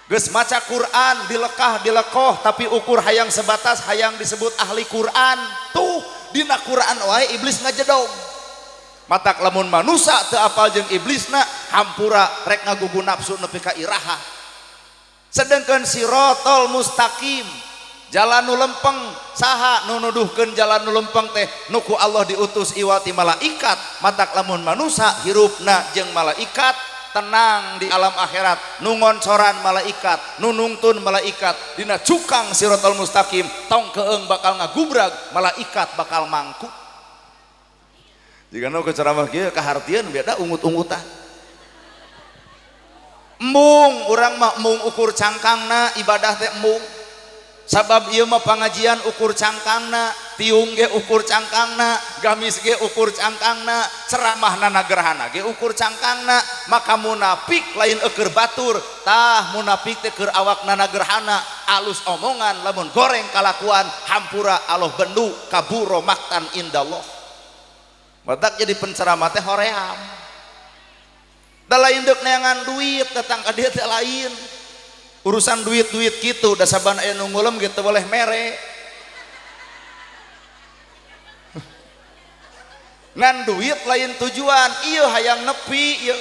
Geus maca Quran dilekah dilekoh tapi ukur hayang sebatas hayang disebut ahli Quran. Tuh dina Quran wae iblis ngajedog. Matak lamun manusa teu apal jeung iblisna hampura rek ngagugu nafsu nepi ka iraha. Sedangkan sirotol mustaqim jalan nu lempeng, saha nu nuduhkeun jalan nu lempeng teh nu ku Allah diutus iwati malaikat. Matak lamun manusa hirupna jeung malaikat tenang di alam akhirat, nu ngoncoran malaikat, nu nungtun malaikat dina cukang sirotol mustaqim, tong keeng bakal ngagubrag, malaikat bakal mangku. Jika nu ceramah kieu kahartieun beda ungut-ungutan. Embung urang mah embung ukur cangkangna ibadah teh embung. Sabab ieu mah pangajian ukur cangkangna, tiung ge ukur cangkangna, gamis ge ukur cangkangna, ceramahna nagerhana ge ukur cangkangna. Maka munafik lain eueur batur, tah munafik teh keur awakna nagerhana, alus omongan lamun goreng kalakuan hampura aloh bendu kaburo maktan indallah. Matak jadi penceramah teh hoream. Da lain deuk neangan duit datang ka dieu teh lain. Urusan duit-duit gitu, da saban aya nu ngulem gitu boleh mere. Ngan duit lain tujuan, ieu hayang nepi ieu.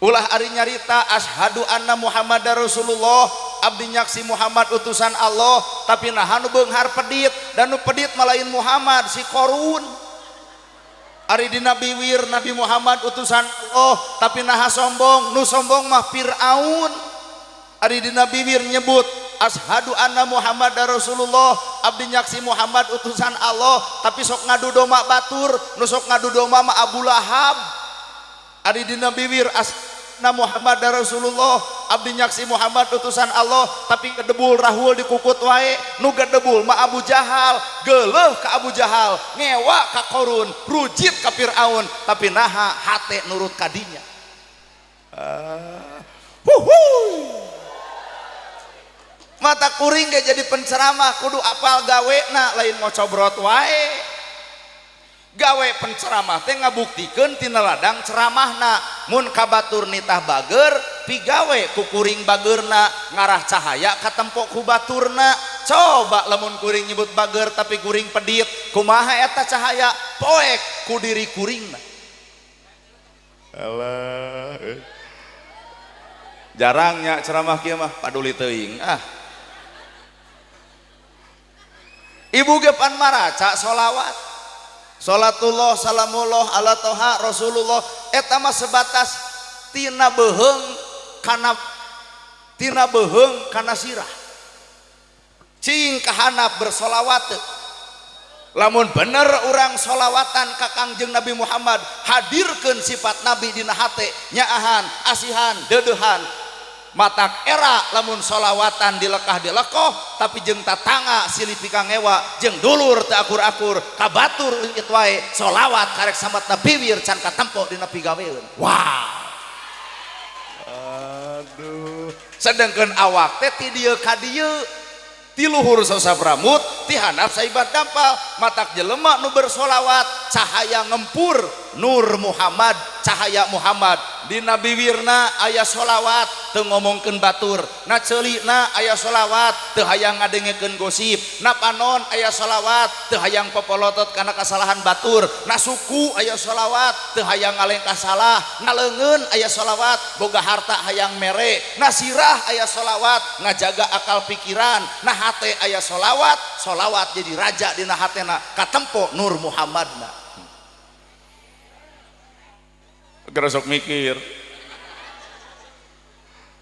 Ulah ari nyarita asyhadu anna Muhammadar Rasulullah, abdi nyaksi Muhammad utusan Allah, tapi naha nu beunghar pedit, dan nu pedit mah lain Muhammad si Korun. Ari dina biwir Nabi Muhammad utusan Allah, tapi naha sombong, nu sombong mah Fir'aun. Ari dina biwir nyebut asyhadu anna Muhammadar Rasulullah, abdi nyaksi Muhammad utusan Allah, tapi sok ngadu doma batur, nu sok ngadu doma mah Abu Lahab. Ari dina biwir asna Muhammadar Rasulullah, abdi nyaksi Muhammad utusan Allah, tapi gedebul rahul dikukut wae, nu gedebul mah Abu Jahal, geuleuh ka Abu Jahal, ngewa ka Korun, rujit ka Fir'aun, tapi naha hate nurut kadinya. Huhuy. Mata kuring ge jadi penceramah kudu apal gawena lain ngocobrot wae. Gawe penceramah teh ngabuktikeun tina ladang ceramahna. Mun kabatur nitah bager pigawe ku kuring bagerna, ngarah cahaya katempo ku baturna. Coba lamun kuring nyebut bager tapi kuring pedit, kumaha eta cahaya poek ku diri kuringna. Alah. Jarangnya ceramah kieu mah paduli teuing ah. Ibu ge pan maraca sholawat, sholatullah salamullah ala toha rasulullah, eta mah sebatas tina beuheung kana tina beuheung kana sirah, cing kahanap bersolawat. Lamun bener urang solawatan ka Kangjeng Nabi Muhammad, hadirkeun sifat Nabi dina hate, nyaahan, asihan, deudeuhan. Matak era lamun solawatan dilekah dilekoh tapi jeung tatangga silih pikangewa jeung dulur teu akur-akur kabatur leungit wae solawat karek samatna biwir can katempo dina pigaweun. Wow. Aduh. Sedangkan awak teh ti dieu ka dieu, ti luhur sosab rambut, ti handap saibat dampal. Matak jelema nu bersolawat cahaya ngempur Nur Muhammad, cahaya Muhammad dina biwirna aya solawat teu ngomongkeun batur, na ceulina aya solawat teu hayang ngadengekeun gosip, na panon aya solawat teu hayang popolotot kana kasalahan batur, na suku aya solawat teu hayang ngalengkah salah, na leungeun aya solawat boga harta hayang mere, na sirah aya solawat ngajaga akal pikiran, na hate aya solawat, solawat jadi raja dina hatena katempo Nur Muhammadna. Gerosok mikir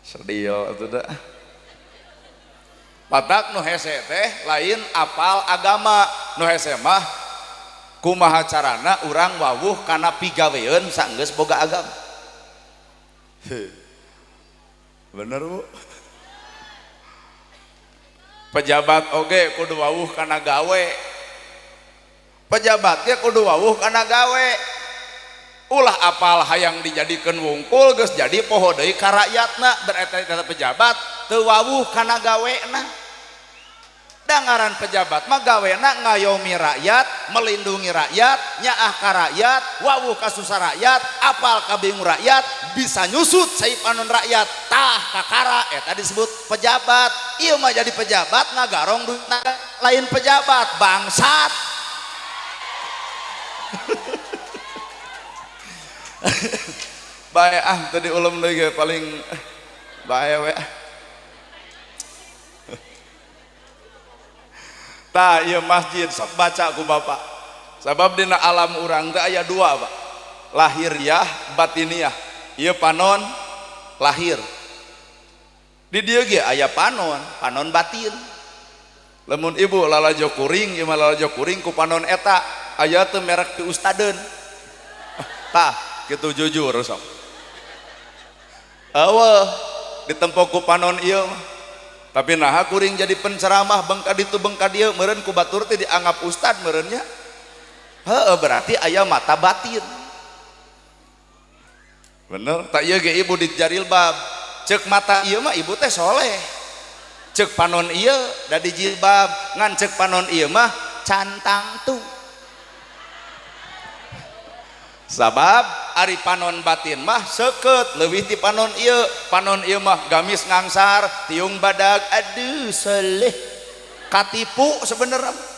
sedih itu dah. Patak nu hese teh lain apal agama, nu hese mah kumaha carana urang wawuh kana pigaweun sanggeus boga agama. Bener Bu? Pejabat oge kudu wawuh kana gawe, pejabat ge kudu wawuh kana gawe. Ulah apal hayang dijadikeun wungkul geus jadi poho deui ka rakyatna, berarti eta pejabat teu wawuh kana gawena. Dangaran pejabat mah gawena ngayomi rakyat, melindungi rakyat, nyaah ka rakyat, wawuh ka susah rakyat, apal ka bingung rakyat, bisa nyusut sai panon rakyat, tah kakara eta disebut pejabat. Ieu mah jadi pejabat ngagarong duit lain pejabat, bangsat. Bae ah tadi ulem deui ge paling bae we. Tah ieu masjid sok baca ku bapak. Sabab dina alam urang teh aya dua, Pak. Lahiriah, batiniah. Ieu panon lahir. Di dieu ge aya panon, panon batin. Lamun ibu lalajo kuring, ieu mah lalajo kuring ku panon eta aya teu merek ti ustadeun. Tah, kitu jujur sok. Eueuh, ditempo ku panon ieu mah. Tapi naha kuring jadi penceramah bengka ditu bengka dieu meureun ku batur teh dianggap ustad meureun nya. Heueuh, berarti aya mata batin. Bener, tak ieu ge ibu di jarilbab. Ceuk mata ieu mah ibu teh soleh. Ceuk panon ieu da di jilbab, ngan ceuk panon ieu mah cantang tu. Sabab ari panon batin mah seukeut leuwih ti panon ieu. Panon ieu mah gamis ngangsar, tiung badag, aduh soleh. Katipu sebenarnya.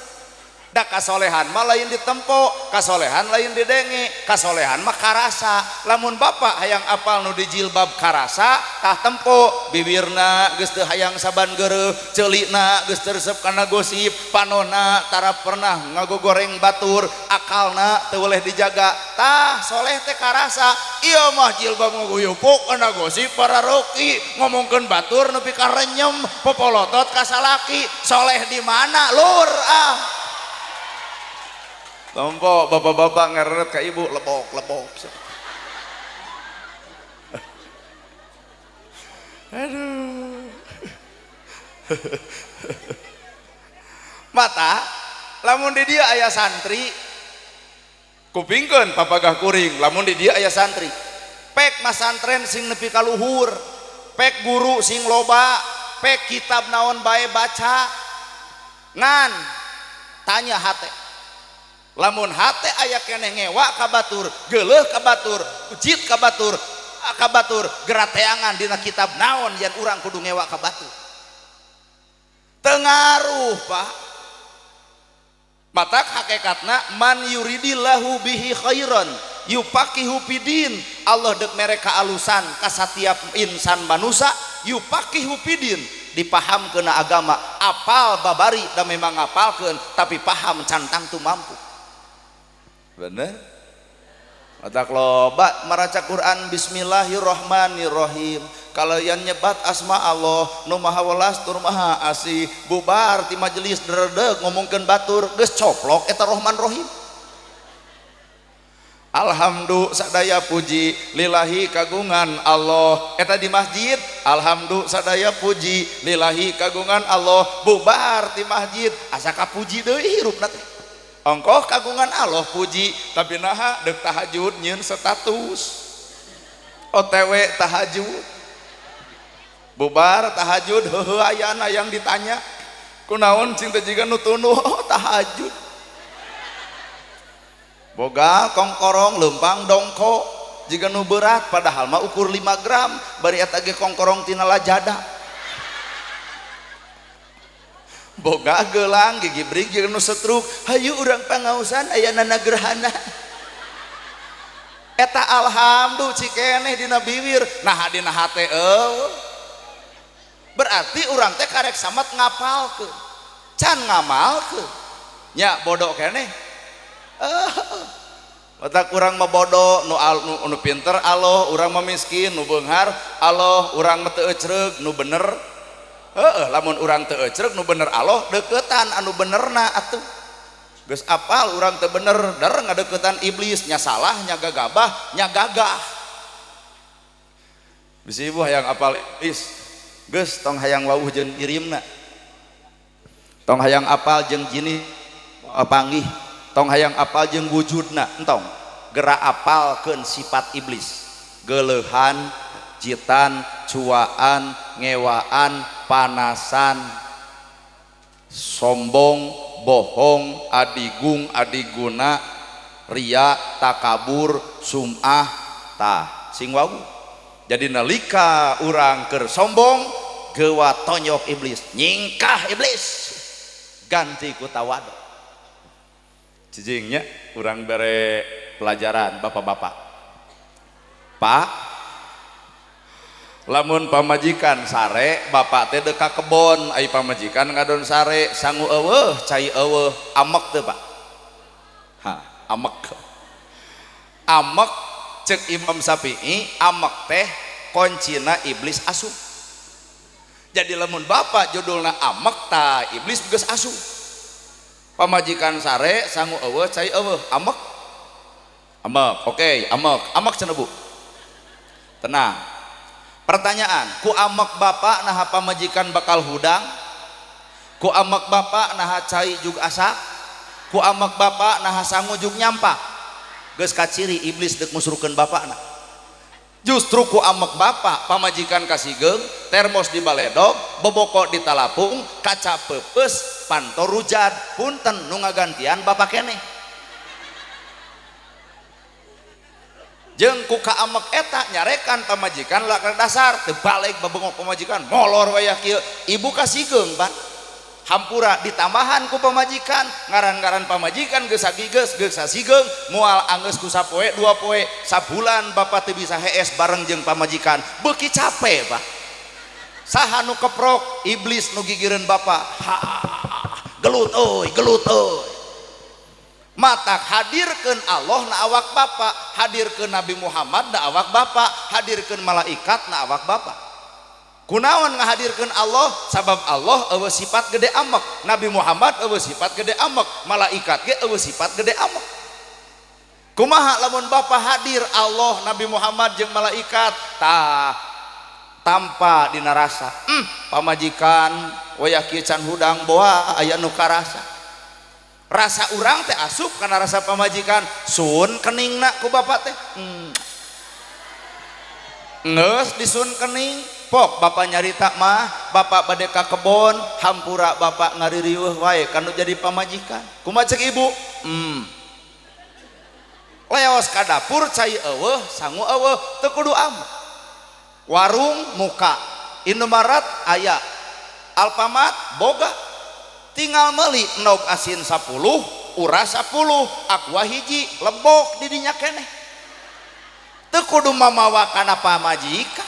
Da kasolehan mah lain ditempo, kasolehan lain didenge, kasolehan mah karasa. Lamun bapak hayang apal nu di jilbab karasa, tah tempo bibirna geus teu hayang saban geureuh, ceulina geus teu resep kana gosip, panonna tara pernah ngagogoreng batur, akalna teu boleh dijaga. Tah soleh teh karasa. Ieu mah jilbab ngaguyupuk kana gosip para roki, ngomongkeun batur nepi ka renyem, popolotot ka salaki. Soleh di mana lur ah? Tompo bapak-bapak ngeret ke ibu lebok-lebok. Aduh. Mata lamun di dia aya santri kupingkeun papagah kuring, lamun di dia aya santri. Pek masantren sing nepi ka luhur, pek guru sing loba, pek kitab naon bae baca. Ngan tanya hate. Lamun hate aya keneh ngewa ka batur, geuleuh ka batur, ujit ka batur, ka batur, gerateangan dina kitab naon yen urang kudu ngewa ka batur. Tengaruh, Pak. Matak hakikatna man yuridillahu bihi khairan yufaqihu fidin. Allah deuk mere kaalusan ka satiap insan manusia, yufaqihu fidin, dipahamkeun agama, apal babari da memang ngapalkeun tapi paham can tangtu mampu. Bener? Matak loba maraca Quran bismillahirrahmanirrahim. Kalayan nyebat asma Allah nu maha welas tur maha asih. Bubar ti majelis dredeg ngomongkeun batur geus coplok eta Rahman Rahim. Alhamdulillah sadaya puji lillahi kagungan Allah. Eta di masjid alhamdulillah sadaya puji lillahi kagungan Allah. Bubar ti masjid asa kapuji deui hirupna teh. Ongkoh kagungan Allah puji tapi naha deuk tahajud nyieun status OTW tahajud bubar tahajud heuheu ayana yang ditanya kunaon cing teh jiga nu tunduh oh, tahajud boga kongkorong leumpang dongko jiga nu berat padahal mah ukur 5 gram bari eta ge kongkorong tina lajada boga gelang gigi brig jeung nu setruk hayu urang pangausan aya nana gerhana eta alhamdulillah cikeneh dina biwir nah dina hate eueuh. Berarti urang teh karek samet ngapalkeun can ngamalkeun nya bodoh keneh Matak urang mah bodoh nu, nu pinter Allah urang mah miskin nu beunghar Allah urang mah teu ecreug nu bener. Heeh, lamun urang teu ecreug nu bener Allah deketan anu benerna atuh. Geus apal urang teu bener der ngadeukeutan iblis nya salah nya gagabah nya gagah. Bisi ibu hayang apal iblis geus tong hayang wawuh jeung irimna. Tong hayang apal jeung jini panggih, tong hayang apal jeung wujudna entong. Gerak apalkeun sifat iblis. Geuleuhan, jitan, cuaan, ngewaan, panasan. Sombong, bohong, adigung, adiguna, ria, takabur, sum'ah, tah sing wau. Jadi nalika urang keur sombong gewa tonyok iblis, nyingkah iblis, ganti ku tawadu. Cicingnya urang bere pelajaran bapak-bapak. Pak, lamun pamajikan sare, bapak teh deka kebon, ai pamajikan ngadon sare, sangu eueuh, cai eueuh, amek teu Pak? Hah, amek. Amek cek Imam Syafi'i, amek teh kuncina iblis asup. Jadi lamun bapak judulna amek ta iblis geus asup. Pamajikan sare, sangu eueuh, cai eueuh, amek. Amek, oke, amek. Amek cenah Bu. Tenang. Pertanyaan, ku amek bapak naha pamajikan bakal hudang? Ku amek bapak naha cai jug asak? Ku amek bapak naha sangu jug nyampak? Geus kaciri iblis deuk musrukeun bapakna. Justru ku amek bapak pamajikan kasigeung, termos di baledog, boboko di talapung, kaca peupeus, panto rujad, punten nu ngagantian bapak keneh. Jeung ku kaamek eta nyarekan pamajikan lakar dasar teu balik babengok pamajikan molor wayah kieu, ibu kasigeung Pak. Hampura ditambahan ku pamajikan, ngaran-ngaran pamajikan geus sagigeus geus sasigeung, moal anggeus ku sapoe dua poe, sabulan bapak teu bisa hees bareng jeung pamajikan, beuki capek Pak. Saha nu keprok? Iblis nu gigireun bapak. Ha, gelut euy, gelut euy. Matak hadirkeun Allah na awak bapak, hadirkeun Nabi Muhammad na awak bapak, hadirkeun malaikat na awak bapak. Kunaon ngahadirkeun Allah? Sabab Allah eueuh sifat gede amek, Nabi Muhammad eueuh sifat gede amek, malaikat ge eueuh sifat gede amek. Kumaha lamun bapak hadir Allah, Nabi Muhammad jeung malaikat? Tah tanpa dina rasa. Pamajikan wayah kieu can hudang boa aya nu karasa. Rasa urang teh asup kana rasa pamajikan, sun keningna ku bapak teh. Geus disun kening, pok bapak nyarita mah, bapak bade ka kebon, hampura bapak ngaririweuh wae kanu jadi pamajikan. Kumaha cek ibu? Leos ka dapur cai eueuh, sangu eueuh, teu kudu amek. Warung muka, Indomaret aya, Alfamart boga. Tinggal meuli endog asin 10, uras 10, aqua hiji, lebok di dinya keneh. Teu kudu mamawa kana pamajikan.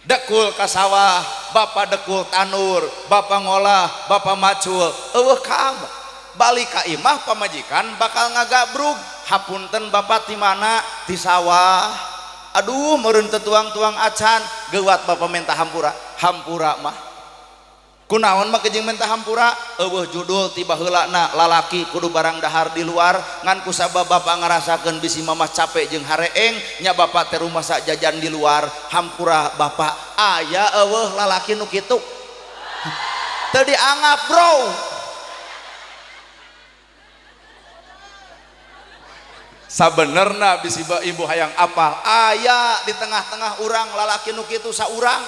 Dekul ka sawah, bapak dekul tanur, bapak ngolah, bapak macul, eueuh ka amek. Balik ka imah pamajikan bakal ngagabrug, hapunten bapak ti mana? Ti sawah. Aduh meureun teu tuang-tuang acan, geuwat bapak minta hampura. Hampura mah. Kunaon mah jeung minta hampura? Eueuh judul ti baheulana lalaki kudu barang dahar di luar, ngan kusabab bapak ngarasakeun bisi mamah capek jeung hareeng, nya bapak teh rumasa jajan di luar, hampura bapak. Aya eueuh lalaki nu kitu. Teu dianggap, bro. Sabenerna bisi ibu hayang apal, aya di tengah-tengah urang lalaki nu kitu saurang.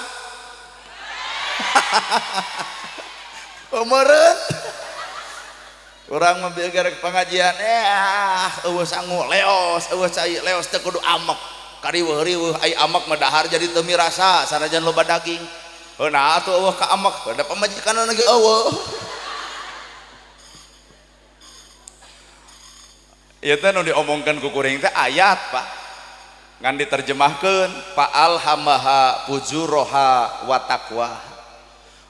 Pemeureun urang mobil gerek pengajian, eueuh sangu leos, eueuh cai leos, teu kudu amek. Kariweuh-riweuh ai amek mah dahar jadi teu mirasa sanajan loba daging. Heuh nah atuh eueuh ka amek, da pamajikanna ge eueuh. Ieu teh nu diomongkeun ku kuring teh ayat, Pak. Ngan diterjemahkeun fa'alhamaha fujuroha wa taqwa.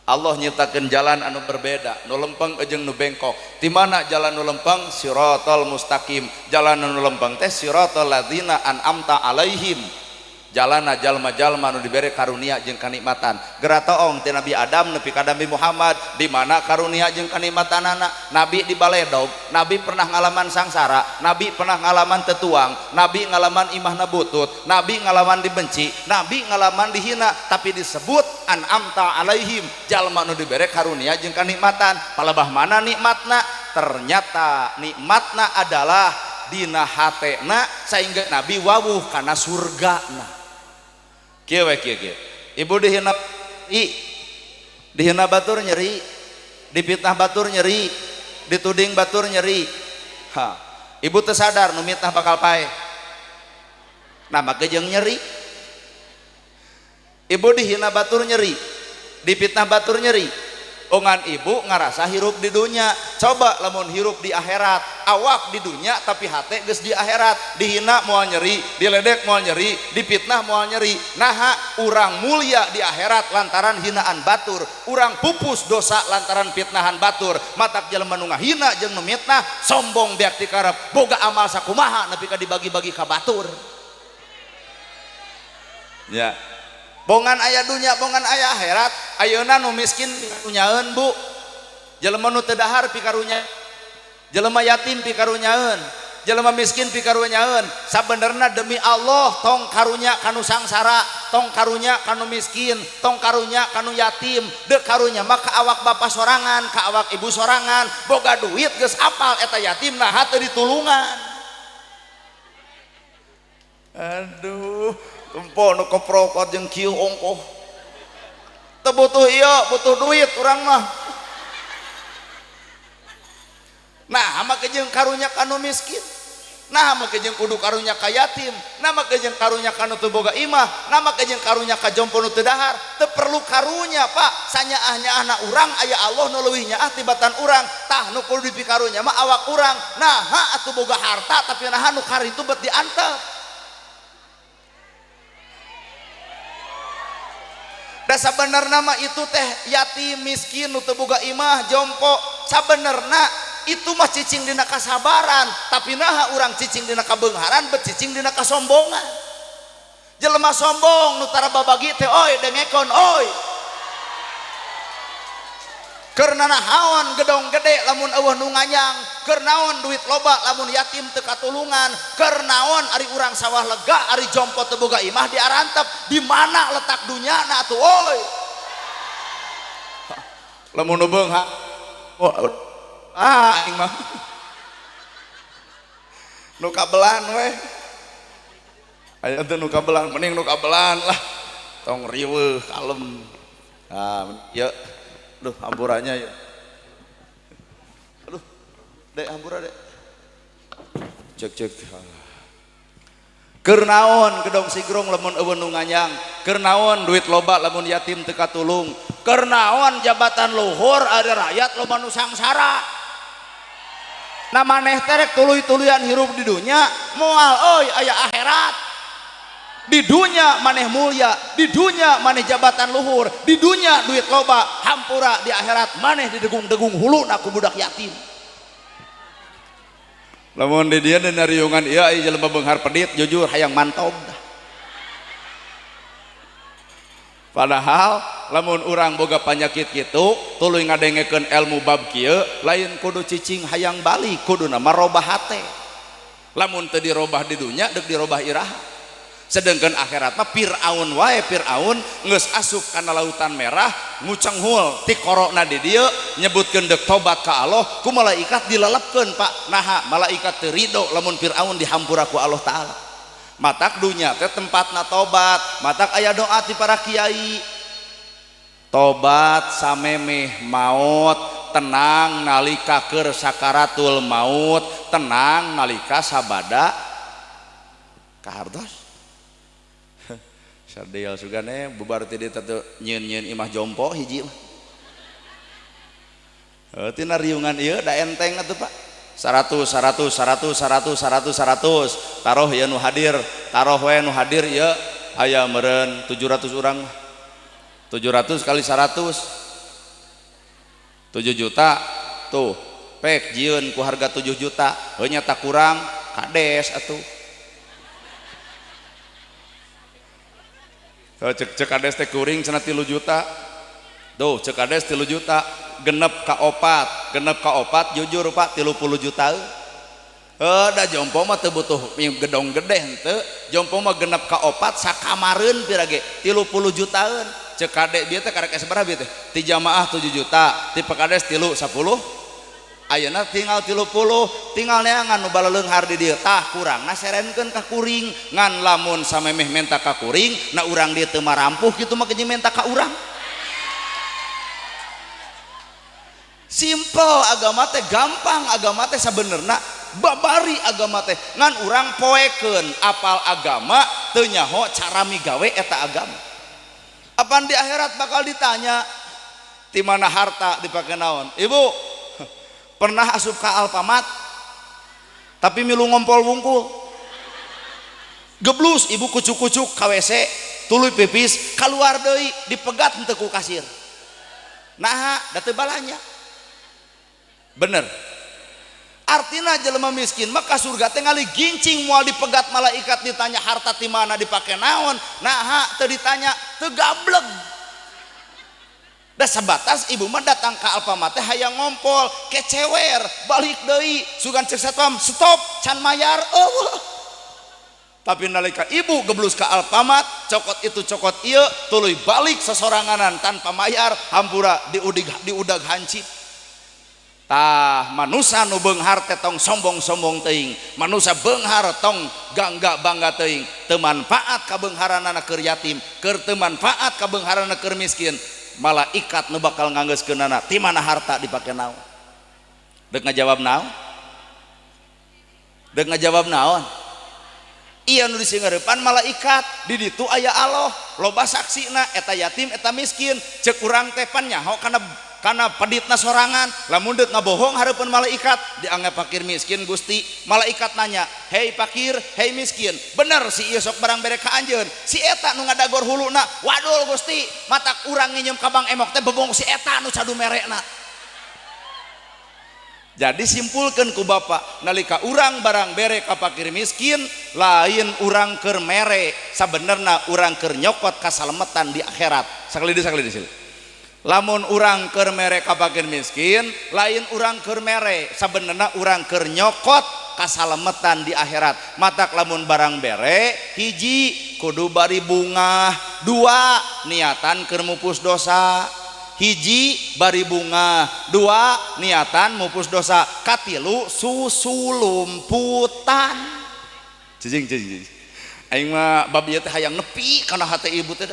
Allah nyiptakeun jalan anu berbeda, nu lempeng jeung nu bengkok. Di mana jalan nu lempeng? Siratal mustaqim. Jalan nu lempeng teh siratal ladzina an'amta alaihim. Jalana jalma-jalma nu dibere karunia jeung kanikmatan. Geura toong ti Nabi Adam nepi ka Nabi Muhammad, di mana karunia jeung kanikmatanana? Nabi di baledog, Nabi pernah ngalaman sangsara, Nabi pernah ngalaman tetuang, Nabi ngalaman imahna butut, Nabi ngalaman dibenci, Nabi ngalaman dihina, tapi disebut an'amta alaihim, jalma nu dibere karunia jeung kanikmatan. Palebah mana nikmatna? Ternyata nikmatna adalah dina hatena sehingga Nabi wawuh kana surgana. Kieu we kieu kieu. Ibu dihina i dihina batur nyeri. Dipitnah batur nyeri, dituding batur nyeri. Ha, ibu teu sadar nu mitnah bakal paeh. Nah make jeung nyeri. Ibu dihina batur nyeri, dipitnah batur nyeri. Ongan ibu ngarasa hirup di dunia, coba lamun hirup di akhirat, awak di dunia tapi hate geus di akhirat, dihina moal nyeri, diledek moal nyeri, dipitnah moal nyeri. Naha urang mulia di akhirat lantaran hinaan batur, urang pupus dosa lantaran fitnahan batur. Matak jelema nu ngahina jeung nu mitnah sombong beak ti karep, boga amal sakumaha nepi ka dibagi-bagi ka batur. Ya. Bongan aya dunya, bongan aya akhirat. Ayeuna nu miskin pikarunyaeun bu, jelema nu teu dahar pikarunya, jelema yatim pikarunyaeun, jelema miskin pikarunyaeun. Sabenerna demi Allah tong karunya kanu sangsara, tong karunya kanu miskin, tong karunya kanu yatim. Deu karunya mah ka awak bapa sorangan, ka awak ibu sorangan. Boga duit geus apal eta yatim naha teu ditulungan. Aduh, tempo nu keprokot jeung kieu ongkoh. Teu butuh ieu, butuh duit urang mah. Nah, make jeung karunya kanu miskin. Nah, make jeung kudu karunya ka yatim. Nah, make jeung karunya kanu teu boga imah. Nah, make jeung karunya ka jompo nu teu dahar. Teu perlu karunya, Pak. Sanyaah-nyaahna urang aya Allah nu leuwih nyaah tibatan urang. Tah nu kudu dipikarunya mah awak urang. Naha atuh boga harta tapi naha nu karitu bet diantep. Da sabenerna mah itu teh yatim miskin nu teu boga imah jompo, sabenerna itu mah cicing dina kasabaran, tapi naha urang cicing dina kabeungharan bet cicing dina kasombongan. Jelema sombong nu tara babagi teh oi dengekon oi. Keur nanahaon gedong gede lamun eueuh nu nganyang, keur naon duit loba lamun yatim teu katulungan, keur naon ari urang sawah lega ari jompo teu boga imah diarantep, di mana letak dunyana atuh oi. Lamun nu beunghar oh, ah aing mah nu kabelan we. Aya teh nu kabelan, mending nu kabelan lah. Tong riweuh kalem. Ah, ieu. Duh, hampurannya ya. Aduh, dek hampura dek. Cek cek. Keur naon gedong sigrong lamun eueuh nu nganyang, keur naon duit loba lamun yatim teu katulung, keur naon jabatan luhur ari rakyat loba nu sangsara. Nah maneh teh rek tuluy-tuluyan hirup di dunya, moal euy aya akhirat. Di dunya maneh mulia, di dunya maneh jabatan luhur, di dunya duit loba, hampura di akhirat maneh didegung-degung huluna ku budak yatim. Lamun di dieu dina riungan ieu aya jelema beunghar pedit jujur hayang mantog. Padahal lamun urang boga panyakit kitu tuluy ngadengekeun ilmu bab kieu lain kudu cicing hayang balik, kuduna mah robah hate. Lamun teu dirobah di dunya deuk dirobah iraha. Sedangkan akhirat mah Fir'aun wae, Fir'aun geus asup kana lautan merah ngucenghul ti korona di dieu nyebutkeun deuk tobat ka Allah ku malaikat dilelepkeun Pak. Naha malaikat teu ridho lamun Fir'aun dihampura ku Allah Ta'ala. Matak dunya teh tempatna tobat, matak aya doa ti para kiai. Tobat samemeh maut, tenang nalika keur sakaratul maut, tenang nalika sabada kahartos. Sadil sugane bubar ti dieu teh nyieun-nyieun imah jompo hiji mah. Heuh tina riungan ieu da enteng atuh Pak. 100 100 100 100 100 100 taruh ieu nu hadir, taruh we nu hadir ieu aya meureun 700 urang. 700 kali 100 7 juta tuh pek jieun ku harga 7 juta heuh nya tak kurang kades atuh. Cek cek kades teh kuring cenah 3 juta. Tuh cek kades 3 juta, genep ka opat, genep ka opat jujur Pak 30 juta. Heuh da jompo mah teu butuh gedong gede henteu, jompo mah genep ka opat sakamareun pira ge 30 jutaan. Cek kade bieu teh karek sabaraha bieu teh? Ti jamaah 7 juta, ti pakades 3 10. Ayeuna tinggal 30, tinggal neangan nu baleleunghar di dieu tah kurangna serenkeun ka kuring. Ngan lamun samemeh menta ka kuring, na urang dieu teu marampuh kitu mah keji menta ka urang. Simple agama teh, gampang agama teh sabenerna, babari agama teh ngan urang poekeun apal agama teu nyaho cara migawe eta agama. Apan di akhirat bakal ditanya di mana harta dipake naon. Ibu pernah asup ka Alfamart tapi milu ngompol wungkul, geblus ibu kucuk-kucuk ka WC tuluy pipis keluar deui dipegat henteu ku kasir. Naha da teu balanja. Bener. Artina jelema miskin mah ka surga teh ngaligincing moal dipegat malaikat ditanya harta ti mana dipake naon. Naha teu ditanya, teu gableg. Da sebatas ibu mah datang ka Alfamart teh hayang ngompol, kecewer, balik deui, sugan cek satpam, stop, can mayar, eueuh. Tapi nalika ibu geblus ka Alfamart, cokot itu cokot ieu, tuluy balik sesoranganan tanpa mayar, hampura diudig diudag hancip. Tah manusa nu beunghar teh tong sombong-sombong teuing, manusa beunghar tong gangga bangga teuing, teu manfaat kabeungharanana keur yatim, keur teu manfaat kabeungharanana keur miskin, malaikat nu bakal nganggeuskeunana ti mana harta dipake naon. Deuk ngajawab naon? Deuk ngajawab naon? Iya nu disingareupan malaikat, di ditu aya Allah, loba saksina eta yatim eta miskin, ceuk urang teh pan nyaho kana peditna sorangan, lamun deuk ngabohong hareupeun malaikat dianggap fakir miskin Gusti. Malaikat nanya, "Hei fakir, hei miskin, bener si ieu sok barang bere ka anjeun?" Si eta nu ngadagor huluna, "Wadul Gusti, matak urang nginjem ka Bang Emok teh bebong si eta nu cadu merekna." Jadi simpulkan ku bapak, nalika urang barang bere ka fakir miskin, lain urang keur mere, sabenerna urang keur nyokot kasalametan di akhirat. Sakali deui, sakali deui. Lamun urang keur mere ka fakir miskin, lain urang keur mere, sabenerna urang keur nyokot kasalametan di akhirat. Matak lamun barang bere, hiji kudu bari bungah, dua niatan keur mupus dosa. Hiji bari bunga, dua niatan mupus dosa, katilu susulumputan. Cicing cicing. Aing mah bab ieu teh hayang nepi kana hate ibu teh.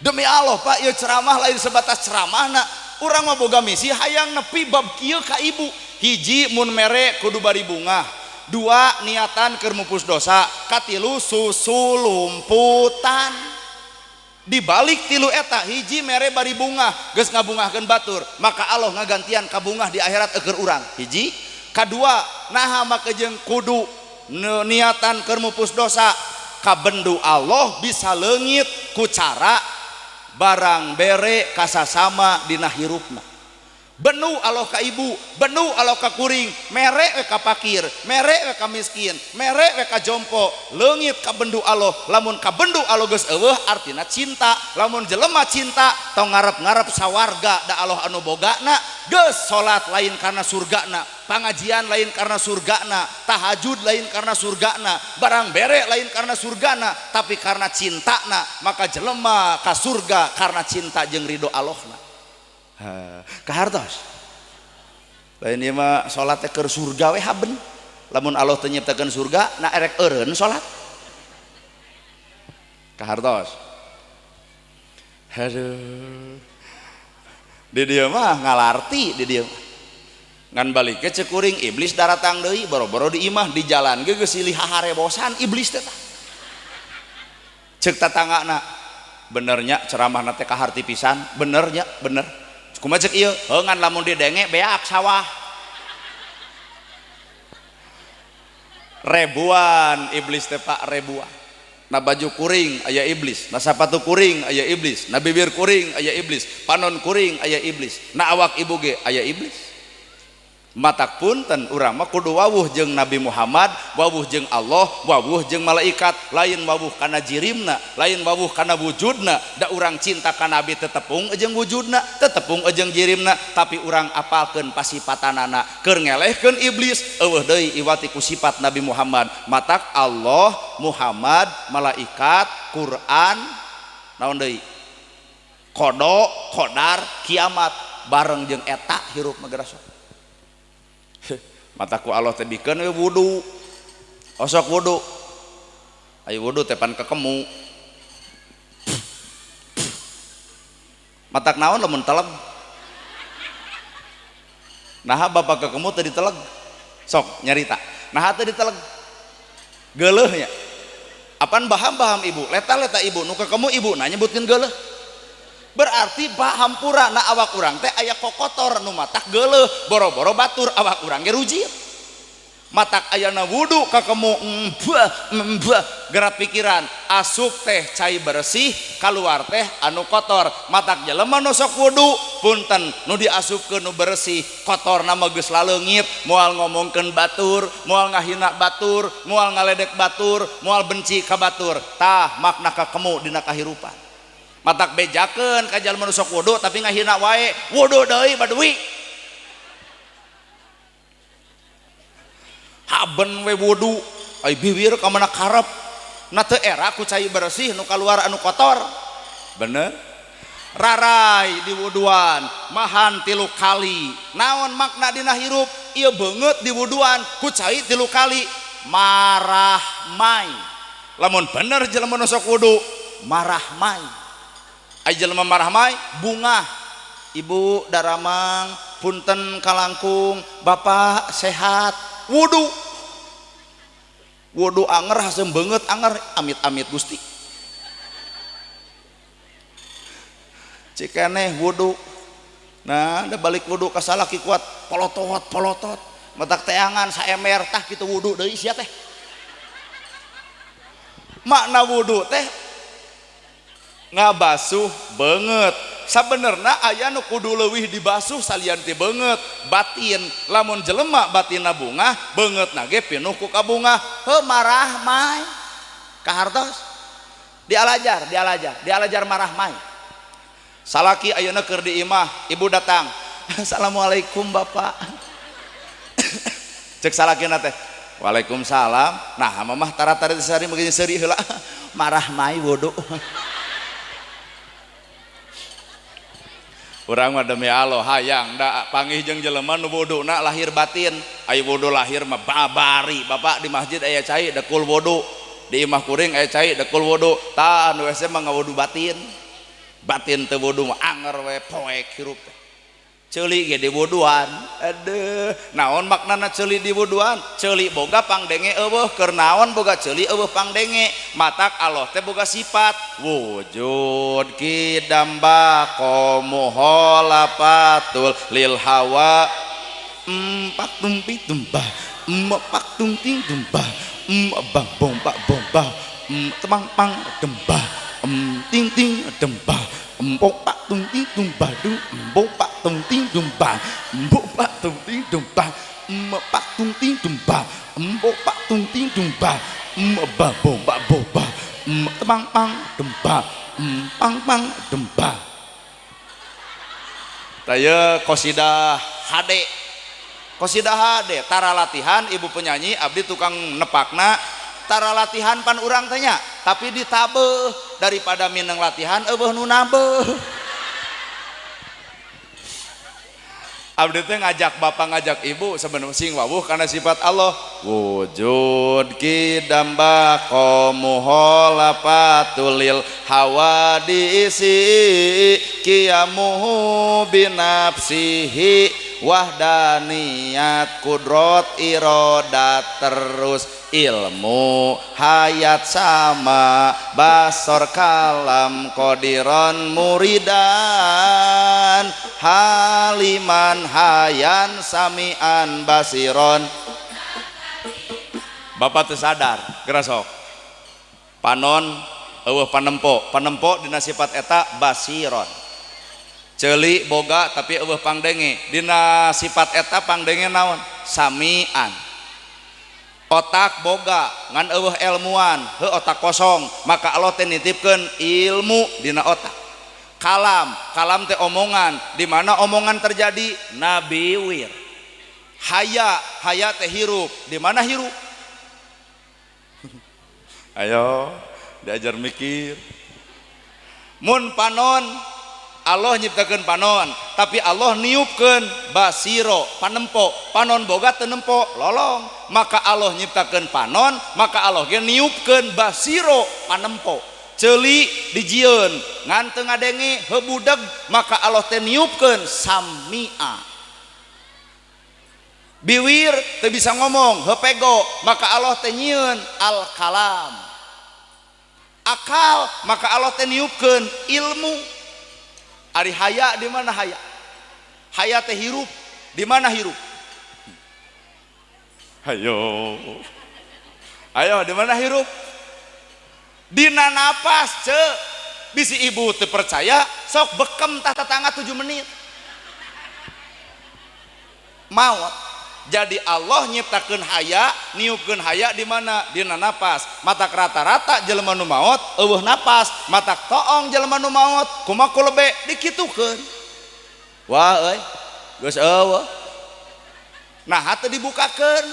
Demi Allah Pak, ieu ceramah lain sebatas ceramahna. Urang mah boga misi hayang nepi bab kieu ka ibu. Hiji mun mere kudu bari bunga, dua niatan keur mupus dosa, katilu susulumputan. Dibalik tilu eta, hiji mere bari bunga geus ngabungahkeun batur, maka Allah ngagantian kabungah di akhirat eueur urang. Hiji, kadua naha make jeung kudu niatan keur mupus dosa, kabendu Allah bisa leungit ku cara barang bere kasasama dina hirupna. Benu Allah ka ibu, benu Allah ka kuring, mere we ka fakir, mere we ka miskin, mere we ka jompo, leungit ka bendu Allah. Lamun ka bendu Allah geus eueuh artina cinta. Lamun jelema cinta tong ngarep-ngarep sawarga da Allah anu bogana. Geus salat lain karena surgana, pangajian lain karena surgana, tahajud lain karena surgana, barang bere lain karena surgana, tapi karena cintana. Maka jelema ka surga karena cinta jeung ridho Allahna. Kahartos lain ieu mah salat teh keur surga we haben. Lamun Allah teu nyiptakeun surga, na erek eureun salat. Kahartos. Aduh, di dieu mah ngalarti di dieu. Ngan balik ke cek kuring iblis daratang deui boro-boro di imah, di jalan ge geus silih haharebosan iblis teh. Cek tatanggana, benernya ceramahna teh kaharti pisan, benernya bener. Kumaha cek ieu? Heuh ngan lamun didenge beak sawah. Ribuan iblis teh Pak, ribuan. Na baju kuring aya iblis, na sapatu kuring aya iblis, na bibir kuring aya iblis, panon kuring aya iblis, na awak ibu ge aya iblis. Matak punten urang mah kudu wawuh jeung Nabi Muhammad, wawuh jeung Allah, wawuh jeung malaikat, lain wawuh kana jirimna, lain wawuh kana wujudna. Da urang cinta ka Nabi tetepung jeung wujudna, tetepung jeung jirimna, tapi urang apalkeun pasipatanana keur ngelehkeun iblis eueuh deui iwati ku sifat Nabi Muhammad. Matak Allah, Muhammad, malaikat, Quran, naon deui? Kodo, kodar, kiamat bareng jeung eta hirup mah geura sok. Mataku Allah teh bikeun we wudu. Osok wudu. Ayo wudu teh pan kekemu. Matak naon lamun teleb. Nah bapak kekemu teu diteleg. Sok nyarita. Nah teu diteleg. Geuleuhnya. Apan baham-baham ibu, leta-leta ibu nu kekemu ibu nah nyebutkeun geuleuh. Berarti bahampura na awak urang teh aya kokotor nu matak geuleuh, boro-boro batur awak urang ge rujit. Matak ayana wudu kakemu embah embah gerak pikiran asup teh cai bersih keluar teh anu kotor. Matak jelema nu sok wudu punten nu diasupkeun nu bersih kotor na mah geus laleungit, moal ngomongkeun batur, moal ngahina batur, moal ngaledek batur, moal benci ka batur. Tah makna kakemu dina kahirupan. Matak bejakeun ka jalma nu sok wudu tapi ngahina wae, wudu deui baduwi. Haben we wudu, ai biwir ka mana karep. Na teu era ku cai bersih nu kaluar anu kotor. Bener? Rarai di wuduan, mahan 3 kali. Naon makna dina hirup? Ieu beungeut di wuduan ku cai 3 kali. Marah mai. Lamun bener jelema nu sok wudu, marah mai. Ai jelema marah mai bungah. Ibu daramang punten kalangkung, bapak sehat. Wudu. Wudu anger haseum beungeut anger, amit-amit Gusti. Cikeneh wudu. Nah, da balik wudu ka salaki kuat polotot polotot. Matak teangan saemer tah kitu wudu deui sia teh. Makna wudu teh ngabasuh beungeut. Sabenerna aya nu kudu leuwih dibasuh salian ti beungeut batin. Lamun jelema batinna bungah, beungeutna ge pinuh ku kabungah. Heuh marah mai. Kahartos? Dialajar, dialajar, dialajar marah mai. Salaki ayeuna keur di imah, ibu datang. Assalamualaikum bapak. Cek salakina teh. Waalaikumsalam. Nah, mamah tara-tara sehari meugeun seuri heula. Marah mai wudu. Urang mah demi Allah hayang da panggih jeung jelema nu wuduna lahir batin. Ai wudu lahir mah babari. Bapak di masjid aya cai dekul wudu, di imah kuring aya cai dekul wudu. Tah anu hese mah ngawudu batin. Batin teu wudu mah anger we poek hirup teh. Ceuli ge diwuduan. Aduh, naon maknana ceuli diwuduan? Ceuli boga pangdenge eueuh, keur naon boga ceuli eueuh pangdenge? Matak Allah teh boga sifat wujud kidam baqo muhalafatul lil hawa empat tumpi tumbah empat tumpi tumbah bang bong pak bong bah temang pang dembah ting ting dembah empok pak tung ting tumbah dung empok pak tung ting tumbah empok pak tung ting tumbah empak tung ting tumbah empok pak tung ting tumbah mbah bong pak bobah temang pang dembah pang pang dembah. Taya qasidah HD, qasidah HD tara latihan ibu penyanyi abdi tukang nepakna. Tara latihan pan urang tanya tapi ditabeuh daripada mineng latihan eueuh nu nabeuh. Abdi teh ngajak bapak ngajak ibu sebenarnya sing wawuh karena sifat Allah wujud kidam baqo muhalafatul lil hawadisi qiyamuhu binafsihi wahdaniyat kudrot irodat terus ilmu hayat sama basor kalam qodiron muridan haliman hayan samian basiron. Bapak teu sadar gerasok panon eueuh panempo, panempo dina sifat eta basiron. Ceuli boga tapi eueuh pangdenge, dina sifat eta pangdenge naon? Samian. Otak boga ngan eueuh ilmuan, heuh otak kosong, maka Allah teh nitipkeun ilmu dina otak. Kalam, kalam teh omongan, di mana omongan terjadi? Nabiwir. Haya, haya teh hirup, di mana hirup? Ayo diajar mikir. Mun panon Allah nyiptakeun panon, tapi Allah niupkeun basiro, panempo. Panon boga teu nempo, lolong. Maka Allah nyiptakeun panon, maka Allah ge niupkeun basiro, panempo. Ceuli dijieun, ngan teu ngadenge, heuh budeg, maka Allah teh niupkeun samia. Biwir teu bisa ngomong, hepego, maka Allah teh nyieun al-kalam. Akal, maka Allah teh niupkeun ilmu. Ari haya di mana haya? Haya teh hirup, di mana hirup? Hayo. Ayo di mana hirup? Dina napas, ce. Bisi ibu teu percaya, sok bekem tah tetangga 7 menit. Maot. Jadi Allah nyiptakeun haya, niupkeun haya di mana? Dina napas. Matak rata-rata jelema nu maot eueuh napas, matak toong jelema nu maot kumaha ku lebe dikitukeun. Wah euy, geus eueuh. Nah, hate dibukakeun.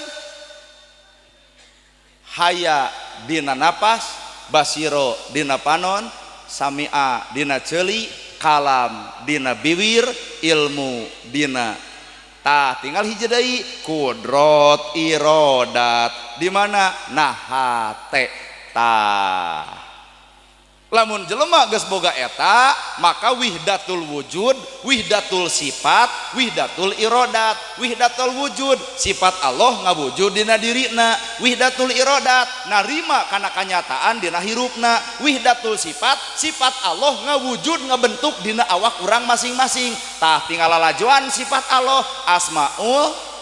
Haya dina napas, basiro dina panon, sami'a dina ceuli, kalam dina biwir, ilmu dina tah tinggal hiji deui kudrot irodat di mana nah hate tah. Lamun jelema geus boga eta maka wihdatul wujud, wihdatul sifat, wihdatul irodat. Wihdatul wujud sifat Allah ngawujud dina dirina, wihdatul irodat narima kana kanyataan dina hirupna, wihdatul sifat sifat Allah ngawujud ngabentuk dina awak urang masing-masing. Tah tinggal lalajoan sifat Allah asmaul.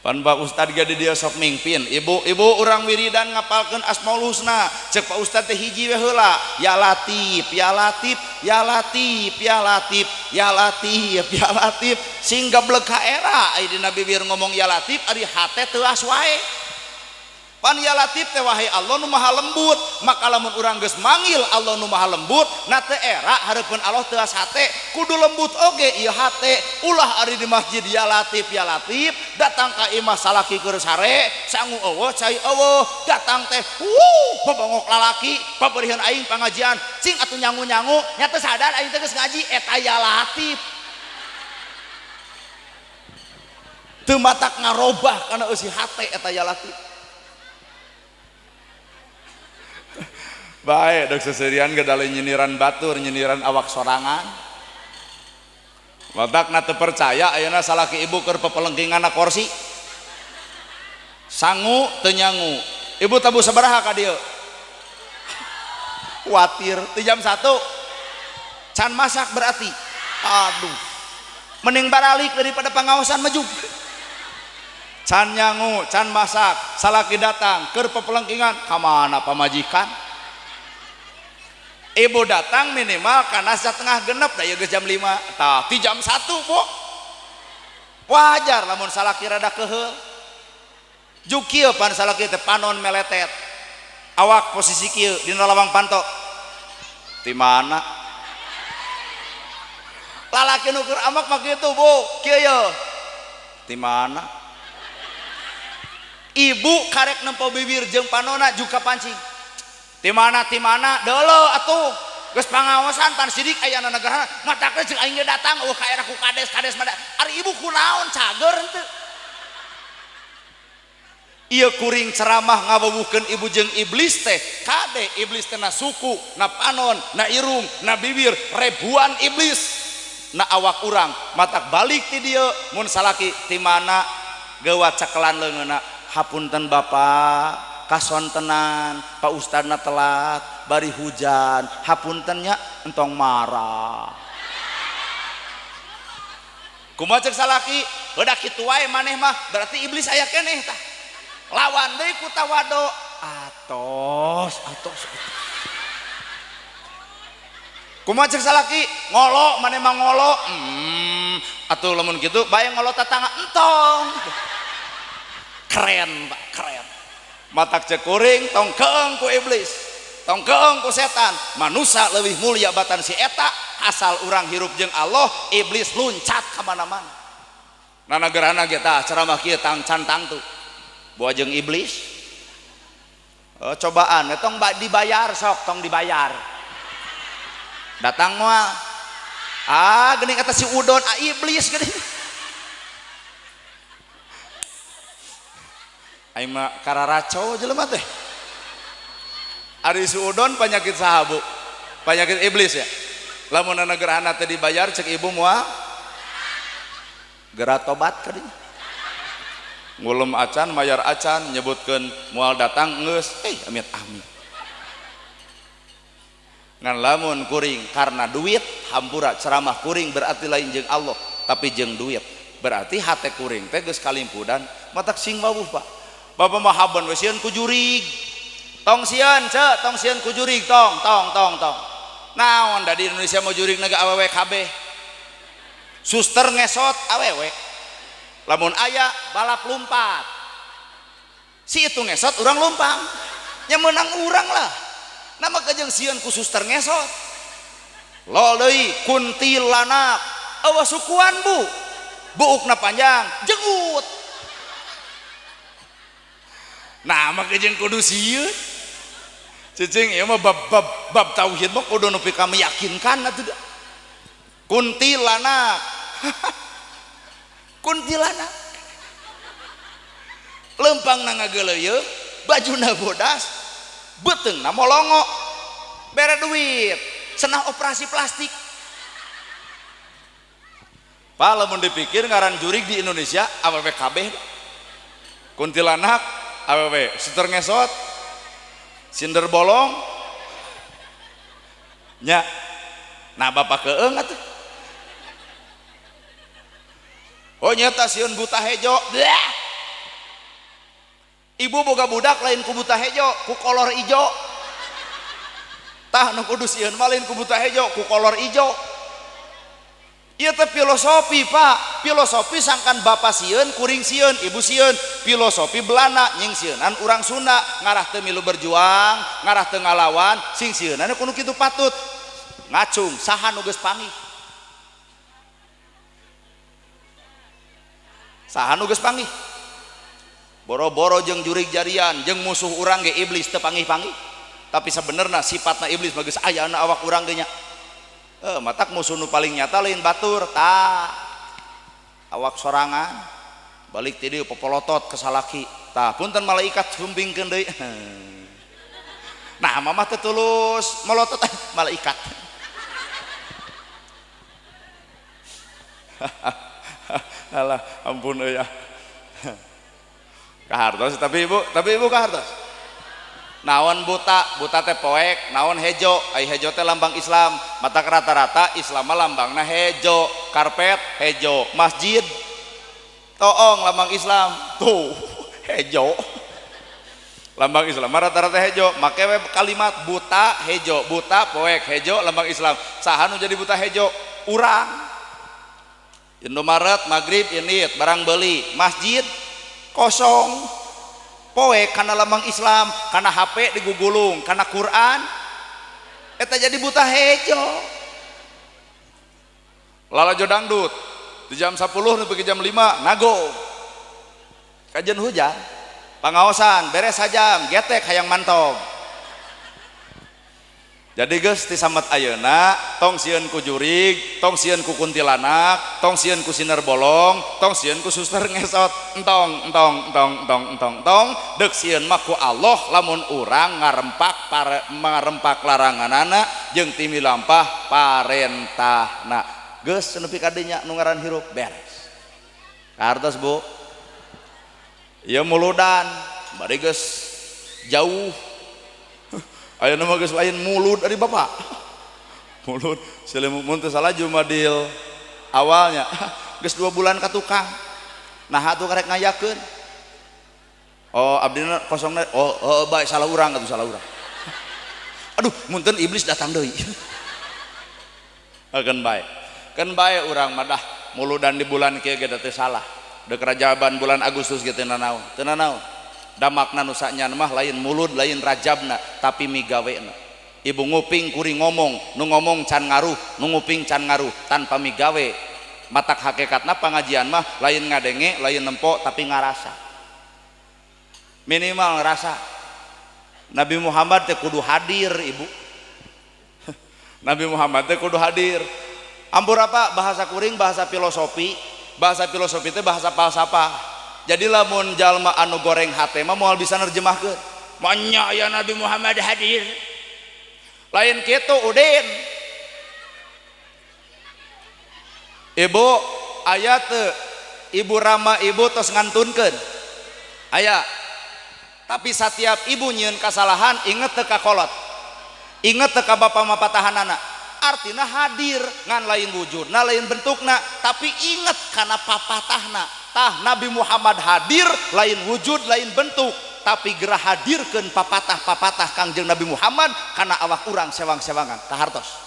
Pan Pak Ustad ge di dieu sok mingpin, ibu-ibu urang wiridan ngapalkeun Asmaul Husna, cek Pak Ustad teh hiji we heula, ya Latif, ya Latif, ya Latif, ya Latif, ya Latif, ya Latif, sing gablek ka era ai dina bibir ngomong ya Latif ari hate teuas wae. Pan ya Latif teh wahai Allah nu maha lembut, maka lamun urang geus manggil Allah nu maha lembut, na teu era hareupeun Allah teuas hate, kudu lembut oge ieu hate. Ulah ari di masjid ya Latif ya Latif, datang ka imah salaki keur sare, sangu eueuh cai eueuh, datang teh wuh bobongok lalaki, paberihan aing pangajian, cing atuh nyangu-nyangu, nya teu sadar aing teh geus ngaji eta ya Latif. Teu matak ngarobah kana eusi hate eta ya Latif. Baik, dok seserian gedale nyiniran batur, nyiniran awak sorangan. Matak na teu percaya ayeuna salaki ibu keur pepelengkingan na kursi. Sangu teu nyangu. Ibu tabuh sabaraha ka dieu? Kuatir ti jam 1. Can masak berarti. Aduh. Mending baralik daripada pangaosan maju. Can nyangu, can masak, salaki datang keur pepelengkingan, ka mana pamajikan? Ibu datang minimal karena setengah genep dah ya geus jam 5. Tah ti jam 1, Bu. Wajar lamun salaki rada keheul. Juk kieu pan salaki teh panon meletet. Awak posisi kieu dina lawang panto. Ti mana? Lalaki nu keur amak mah kitu, Bu. Kieu ye. Ti mana? Ibu karek nempo bibir jeung panona juga pancing. Ti mana deuleu atuh geus pangaosan pan sidik aya na negara matakna jeung aing datang eueuh ka era ku kades-kades mada ari ibu kunaon cager henteu ieu kuring ceramah ngawawuhkeun ibu jeung iblis teh kade iblis teh na suku na panon na irung na bibir ribuan iblis na awak urang matak balik ti dieu mun salaki ti mana geuwat cakelan leungeunna hapunten bapak kasontenan Pak Ustadna telat bari hujan hapuntennya entong marah kumaha cek salaki heudah kitu wae maneh mah berarti iblis aya keneh tah lawan deui ku tawado atos atos kumaha cek salaki ngolo maneh mah ngolo atuh lamun kitu bae ngolo tatangga entong keren Pak keren matak cek kuring tong keeng ku iblis tong keeng ku setan manusia leuwih mulia batan si eta asal urang hirup jeung Allah iblis luncat ka mana-mana nah negarana ge tah ceramah kieu tang can tangtu boa jeung iblis oh, cobaan tong dibayar sok tong dibayar datang moal ah geuning eta si udon ah iblis geuning aing mah kararaco jelema teh. Ari suudon penyakit saha Bu? Penyakit iblis ya. Lamun negerana teh dibayar cek ibu moal geura tobat ka dinya. Ngulem acan mayar acan nyebutkeun moal datang geus amit amit. Ngan lamun kuring karena duit hampura ceramah kuring berarti lain jeung Allah tapi jeung duit. Berarti hate kuring teh geus kalimpudan matak sing wawuh Pak. Bapak mah haben we sieun ku jurig. Tong sieun ce, tong sieun ku jurig tong tong tong tong. Naon da di Indonesia mau jurig naga awewe kabeh. Suster ngesot awewe. Lamun aya balap lumpat. Si itu ngesot urang lumpang. Nya meunang urang lah. Nama kejeng sieun ku suster ngesot. Lol deui kuntilanak. Awas sukuan bu. Buukna panjang, jengut. Nah, mah kejeng kudu sieun. Cicing ieu mah bab tauhid mah kudu nepi ka meyakinkan atuh da. Kuntilanak. Kuntilanak. Lempangna ngageuleuyeung, bajuna bodas, beuteungna molongo. Bere duit, cenah operasi plastik. Pak lamun dipikir ngaran jurig di Indonesia awewe kabeh. Kuntilanak awewe, suster ngesot, sinder bolong. Nya. Nah bapak keeng atuh. Oh nyata sieun buta hejo. Bleh. Ibu boga budak lain ku buta hejo, ku kolor ijo. Tah nu kudu sieun mah lain ku buta hejo, ku kolor ijo. Ieu teh filosofi Pak, filosofi sangkan bapak sieun, kuring sieun, ibu sieun, filosofi Belanda nying sieunan urang Sunda, ngarah teu milu berjuang, ngarah teu ngalawan, sing sieunana kudu kitu patut. Ngacung saha nu geus panggih? Saha nu geus panggih? Boro-boro jeung jurig jarian, jeung musuh urang ge iblis teu panggih-panggih. Tapi sebenarna sifatna iblis mah geus aya na awak urang ge nya. Matak musuh nu paling nyata lain batur, tah awak sorangan balik ti dieu popolotot ke salaki. Tah punten malaikat sumpingkeun deui. Nah mamah teh tulus molotot malaikat. Alah ampun euy ah. Kahartos tapi ibu kahartos. Naon buta, buta teh poek, naon hejo, ai hejo teh lambang Islam, matak rata-rata Islam mah lambangna hejo, karpet hejo, masjid toong lambang Islam, tuh hejo. Lambang Islam mah rata-rata hejo, make we kalimat buta hejo, buta poek hejo lambang Islam. Saha nu jadi buta hejo? Urang. Indomaret maghrib init barang beli, masjid kosong. Poek karena lambang Islam, karena HP digugulung, karena Quran eta jadi buta hejo. Lalajo dangdut di jam 10 nepi ke jam 5 nago. Kajen hujan, pangaosan beres sajam, getek hayang mantog. Jadi geus ti samet ayeuna tong sieun ku jurig, tong sieun ku kuntilanak, tong sieun ku sinar bolong, tong sieun ku suster ngesot, entong entong entong entong entong entong, deuk sieun mah ku Allah lamun urang ngarempak ngarempak laranganana jeung timi lampah parentahna. Geus nepi ka dinya nu ngaran hirup beres. Kartos Bu. Ieu muludan bari geus jauh. Ayeuna mah geus lain mulut dari bapak. Mulut mun teu salah Jumadil awalnya geus 2 bulan ka tukang. Nah atuh karek ngayakeun. Oh abdina kosongna oh bae salah urang atuh salah urang. Aduh munten iblis datang deui. Keun bae. Keun bae urang mah dah muludan di bulan kieu ge teu salah. Deuk rajaban bulan Agustus ge teu nanaon. Teu nanaon. Damakna nu sanya mah lain mulud lain rajabna tapi migawena. Ibu nguping kuring ngomong, nu ngomong can ngaruh, nu nguping can ngaruh tanpa migawe. Matak hakikatna pangajian mah lain ngadenge, lain nempo tapi ngarasa. Minimal ngerasa. Nabi Muhammad teh kudu hadir ibu. Nabi Muhammad teh kudu hadir. Ampur apa bahasa kuring bahasa filosofi. Bahasa filosofi teh bahasa falsafah. Jadi lamun jalma anu goreng hate mah moal bisa nerjemahkeun. Manya ya Nabi Muhammad hadir. Lain kitu Udin. Ibu aya teu ibu rama ibu tos ngantunkeun. Aya. Tapi setiap ibu nyieun kasalahan inget teu ka kolot. Inget teu ka bapa mapatahanana. Artina hadir ngan lain wujudna lain bentukna, tapi inget kana papatahna. Tah Nabi Muhammad hadir lain wujud lain bentuk, tapi gerah hadirkeun papatah-papatah Kangjeng Nabi Muhammad kana awak urang sewang-sewangan kahartos.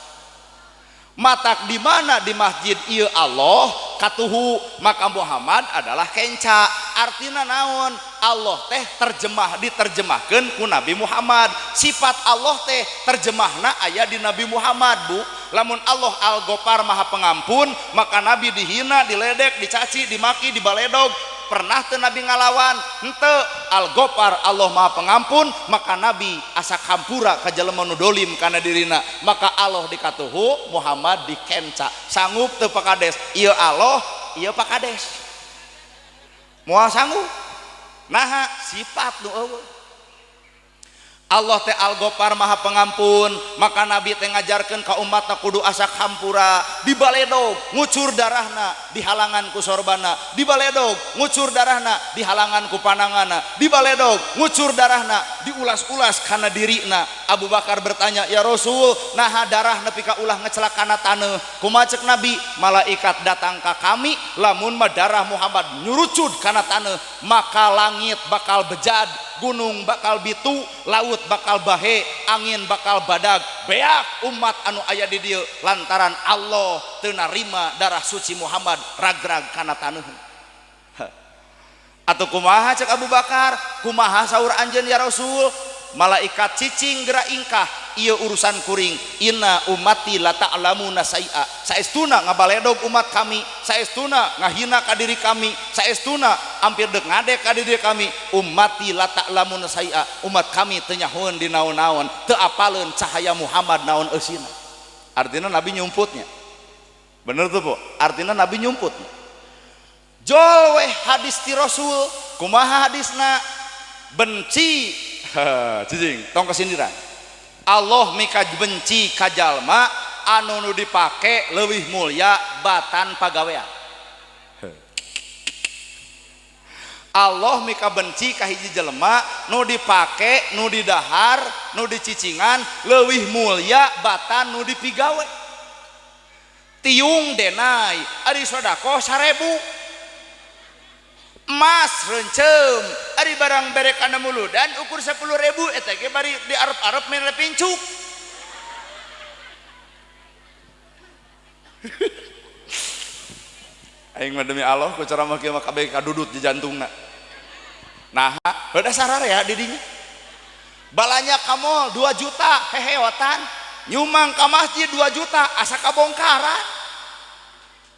Matak di mana di masjid ieu Allah katuhu, maka Muhammad adalah kenca. Artina naon? Allah teh terjemah diterjemahkeun ku Nabi Muhammad. Sifat Allah teh terjemahna aya di Nabi Muhammad, Bu. Lamun Allah Al-Ghaffar Maha Pengampun, maka Nabi dihina, diledek, dicaci, dimaki, dibaledog. Pernah teu Nabi ngalawan? Henteu. Al-Ghaffar Allah Maha Pengampun, maka Nabi asa kampura ka jelema nu dolim kana dirina. Maka Allah dikatuhu, Muhammad dikenca. Sanggup teu Pak Kades? Ieu Allah, ieu Pak Kades. Moal sanggup. Naha sifat nu eueuh. Allah teh Al-Ghaffar Maha Pengampun, maka Nabi teh ngajarkeun ka umatna kudu asa hampura, dibaledog ngucur darahna dihalangan ku sorbana, dibaledog ngucur darahna dihalangan ku panangana, dibaledog ngucur darahna diulas-ulas kana dirina. Abu Bakar bertanya, "Ya Rasul, naha darah nepi ka ulah ngecelak kana taneuh?" Kumaha ceuk Nabi? Malaikat datang ka kami, lamun mah darah Muhammad nyurucud kana taneuh, maka langit bakal bejad, gunung bakal bitu, laut bakal bahe, angin bakal badag, beak umat anu aya di dieu lantaran Allah teu narima darah suci Muhammad ragrag kana taneuh. Atuh kumaha cek Abu Bakar? Kumaha saur anjeun ya Rasul? Malaikat cicing geura ingkah, ieu urusan kuring. Inna ummati la ta'lamuna sai'a. Saestuna ngabaledog umat kami, saestuna ngahina ka diri kami, saestuna hampir dek ngadek ka diri kami. Ummati la ta'lamuna sai'a. Umat kami teu nyahoeun di naon-naon, teu apaleun cahaya Muhammad naon eusina. Artinya Nabi nyumputnya. Bener tuh, Bu? Artinya Nabi nyumputnya. Jol weh hadis ti Rasul, kumaha hadisna? Benci cicing tong kesindiran. Allah mika benci ka jalma anu nu dipake leuwih mulia batan pagawean. Allah mika benci ka hiji jelema nu dipake, nu didahar, nu dicicingan leuwih mulia batan nu dipigawe. Tiung denai ari sedekah 1000. Emas rencem ari barang bere kana muludan ukur 10.000 eta ge bari di arep-arep mere pincuk. Aing mah demi Allah ku ceramah kieu mah kabeh kadudut di jantungna. Naha heuh sararea di dinya. Balanya ka mall 2 juta heheotan, nyumang ka masjid 2 juta asa kabongkaran.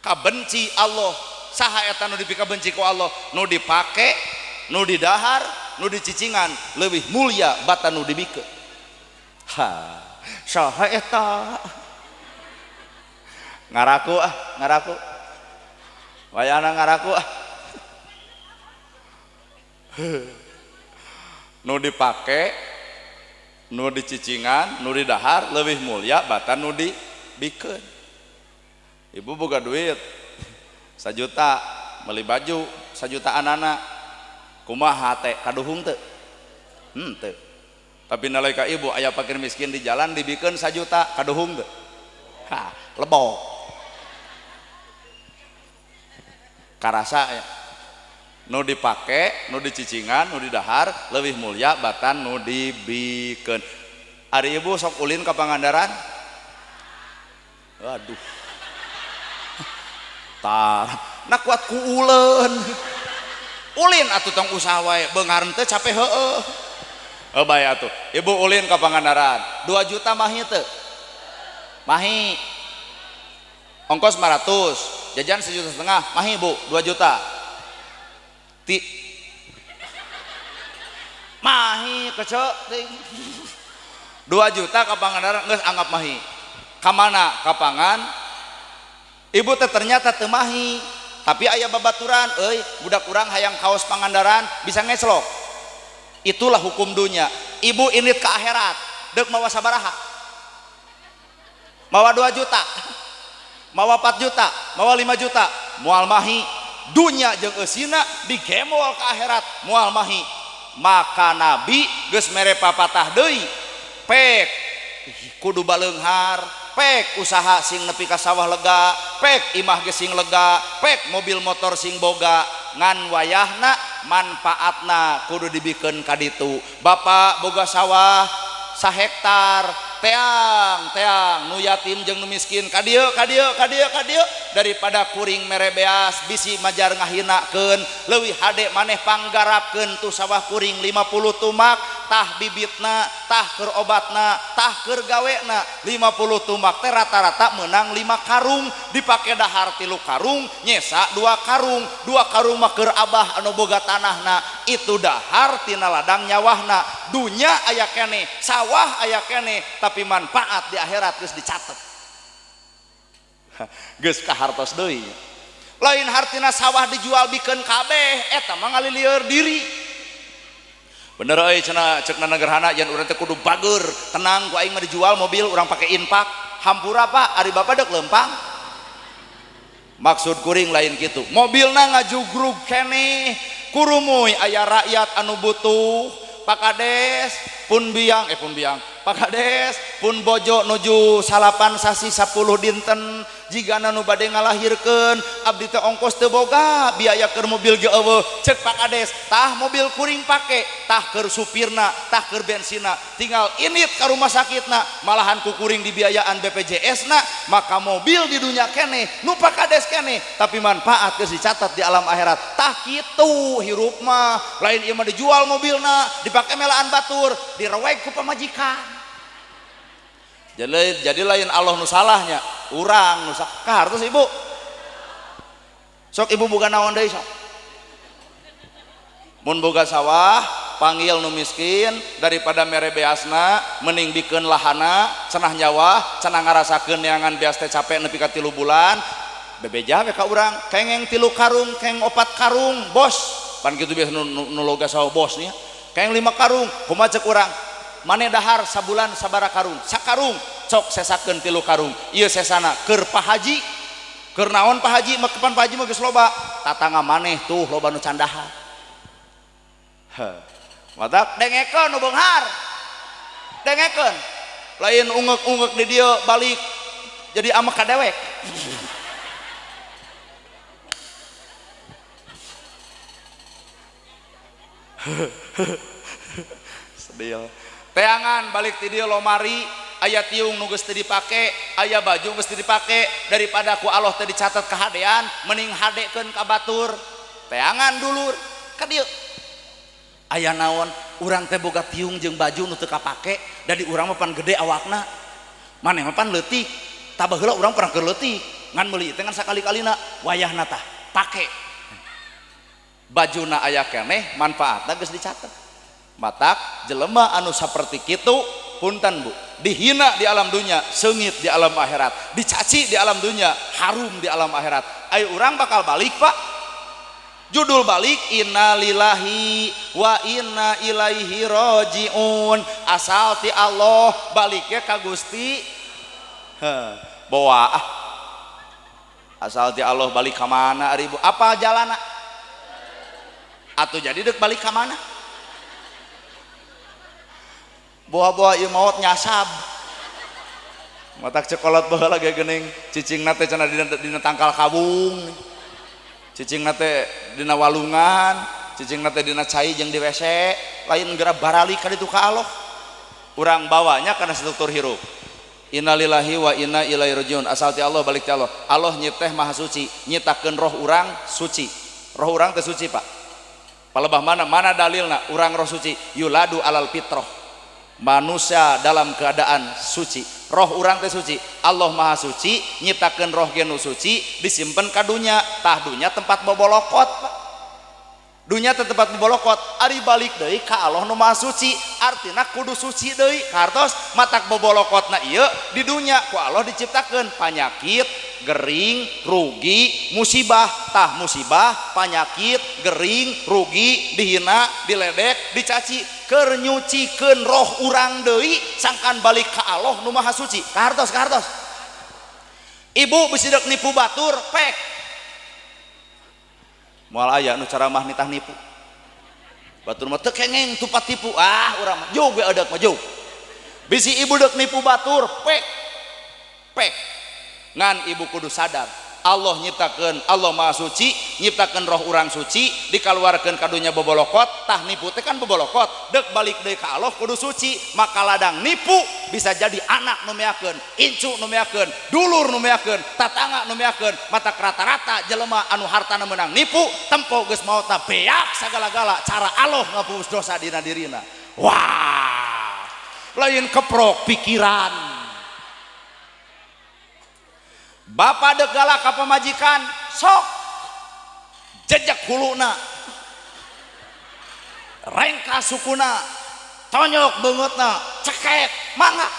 Kabenci Allah. Saha eta nu dipikabenci ku Allah? Nu dipake, nu didahar, nu dicicingan leuwih mulia batan nu dibikeun. Ha, saha eta? Ngaraku ah, ngaraku. Wayahna ngaraku ah. Nu dipake, nu dicicingan, nu didahar leuwih mulia batan nu dibikeun. Ibu boga duit 1 juta beli baju 1 jutaan anak kumaha teh kaduhung teu? Henteu. Tapi nalika ibu aya fakir miskin di jalan dibikeun 1 juta kaduhung teu? Ha, lebok. Karasa ya. Nu dipake, nu dicicingan, nu didahar leuwih mulia batan nu dibikeun. Ari ibu sok ulin ka Pangandaran? Waduh. Tar, nah kuat ku uleun. Ulin atuh tong usaha wae, beunghar teu capek heueuh. Heuh bae atuh. Ibu ulin ka Pangandaran, 2 juta mahi teu? Mahi. Ongkos 500, jajan 1,5 juta, mahi Bu, 2 juta. Ti mahi kecek ting. 2 juta ka Pangandaran geus anggap mahi. Ka mana? Ka Pangan. Ibu teh ternyata teu mahi, tapi aya babaturan, euy, budak urang hayang kaos Pangandaran bisa ngeslok. Itulah hukum dunia. Ibu init ke akhirat, deuk mawa sabaraha? Mawa 2 juta, mawa 4 juta, mawa 5 juta, moal mahi. Dunya jeung eusina digemol ka akhirat moal mahi. Maka nabi geus mere papatah deui, pek kudu baleunghar, pek usaha sing nepi ka sawah lega, pek imah ge sing lega, pek mobil motor sing boga, ngan wayahna manfaatna kudu dibikeun ka ditu. Bapak boga sawah sahektar, teang teang nu yatim jeung nu miskin ka dieu ka dieu ka dieu ka dieu, daripada kuring mere beas bisi majar ngahinakeun, leuwih hade maneh panggarapkeun tu sawah kuring 50 tumak, tah bibitna, tah keur obatna, tah keur gawena. 50 tumak teh rata-rata meunang 5 karung, dipake dahar 3 karung, nyesa 2 karung, 2 karung mah keur abah anu boga tanahna, itu dahar tina ladang nyawahna. Dunya aya keneh, sawah aya keneh, tapi manfaat di akhirat geus dicatet. Geus kahartos deui. Lain hartina sawah dijual bikeun kabeh, eta mah ngalilieur diri. Bener euy cenah ceukna Gerhana jan urang teh kudu bager, tenang ku aing mah dijual mobil urang pake infak. Hampura Pak, ari bapak deuk leumpang. Maksud kuring lain kitu. Mobilna ngajugrug keneh, kurumuy aya rakyat anu butuh. Pak Kades pun biang Pak Kades pun bojo nuju 9 sasi 10 dinten jigana nu bade ngalahirkeun abdi teh ongkos teu boga biaya keur mobil ge eueuh. Ceuk Pak Kades tah mobil kuring pake, tah keur supirna, tah keur bensina, tinggal init ka rumah sakitna, malahan ku kuring dibiayaan BPJS na. Maka mobil di dunya keneh nu Pak Kades keneh, tapi manfaat geus dicatat di alam akhirat. Tah kitu hirup mah, lain ieu mah dijual mobilna dipake melaan batur, direweg ku pamajikan. Jadi lain Allah nu salahnya, urang nu salah. Kahartos ibu. Sok ibu boga naon deui sok. Mun boga sawah, panggil nu miskin daripada mere beasna, mending bikeun lahana, cenah nyawa, cenah ngarasakeun neangan beas teh capek nepi ka 3 bulan. Bebeja we ka urang, kengeng 3 karung, keng 4 karung, bos. Pan kitu biasa nu loga sawah bos nya. Keng 5 karung, kumaha ceuk urang? Mane dahar sabulan sabara karung, sakarung cok sesakeun 3 karung. Ieu sesana keur Pak Haji, keur naon Pak Haji? Mah Pak Haji mah geus loba, tatangga maneh tuh loba nu candahan. Heh. Matak dengekeun nu beunghar. Dengekeun. Lain ungek-ungek di dieu balik jadi amek ka dewek. Sedih. Teangan balik ti dieu lomari aya tiung nu geus teu dipake, aya baju geus teu dipake, daripada ku Allah teu dicatat kahadean mending hadekeun ka batur. Teangan dulur ka dieu. Aya naon urang teh boga tiung jeung baju nu teu kapake, da di urang mah pan gede awakna. Maneh mah pan leutik, tah baheula urang pernah keur leutik, ngan meuli teh ngan sakali-kalina, wayahna tah pake. Bajuna aya keneh, manfaatna geus dicatet. Matak jelema anu saperti kitu punten Bu, dihina di alam dunia, seungit di alam akhirat, dicaci di alam dunia, harum di alam akhirat. Ayo urang bakal balik Pak. Judul balik innalillahi wa inna ilaihi rajiun. Asal ti Allah baliknya ka Gusti. Heh, boa ah. Asal ti Allah balik ka mana ari Bu? Apa jalana? Atuh jadi deuk balik ka mana? Boa-boa ieu maot nyasab. Matak cekolot baheula ge geuning cicingna teh cenah dina tangkal kawung. Cicingna teh dina walungan, cicingna teh dina cai jeung di WC, lain geura baralik ka ditu ka Allah. Urang bawanya kana struktur hirup. Innalillahi wa inna ilaihi rajiun. Asal ti Allah balik ti Allah. Allah nyiteh maha suci, nyitakeun roh urang suci. Roh urang teh suci, Pak. Palebah mana? Mana dalilna urang roh suci? Yuladu alal fitrah. Manusia dalam keadaan suci, roh urang teh suci. Allah maha suci, nyiptakeun roh ge nu suci, disimpen ka dunya. Tah dunya tempat bobolokot, Pak. Dunya teh tempat bobolokot, ari balik deui ka Allah nu maha suci, artina kudu suci deui. Kartos matak bobolokotna ieu di dunya ku Allah diciptakeun panyakit, gering, rugi, musibah. Tah musibah, panyakit, gering, rugi, dihina, diledek, dicaci, keur nyucikeun roh urang deui sangkan balik ka Allah nu maha suci. Kahartos, kahartos. Ibu bisi deuk nipu batur, pek. Moal aya nu ceramah nitah nipu. Batur mah teu kengeng tupat tipu. Ah urang mah jauh we adak mah jauh. Bisi ibu dek nipu batur pek. Pek. Ngan ibu kudu sadar Allah nyiptakeun, Allah Maha Suci, nyiptakeun roh urang suci, dikaluarkeun ka dunya bobolokot, tah nipu teh kan bobolokot, dek balik deui ka Allah kudu suci, maka ladang nipu bisa jadi anak nu meakeun, incu nu meakeun, dulur nu meakeun, tatangga nu meakeun, mata rata-rata jelema anu hartana meunang nipu, tempo geus maotna beak sagala-gala cara Allah ngapus dosa dina dirina. Wah, lain keprok pikiran. Bapak dek galak ka pamajikan sok jejak huluna rengka sukuna tonyok beungeutna cekek mangga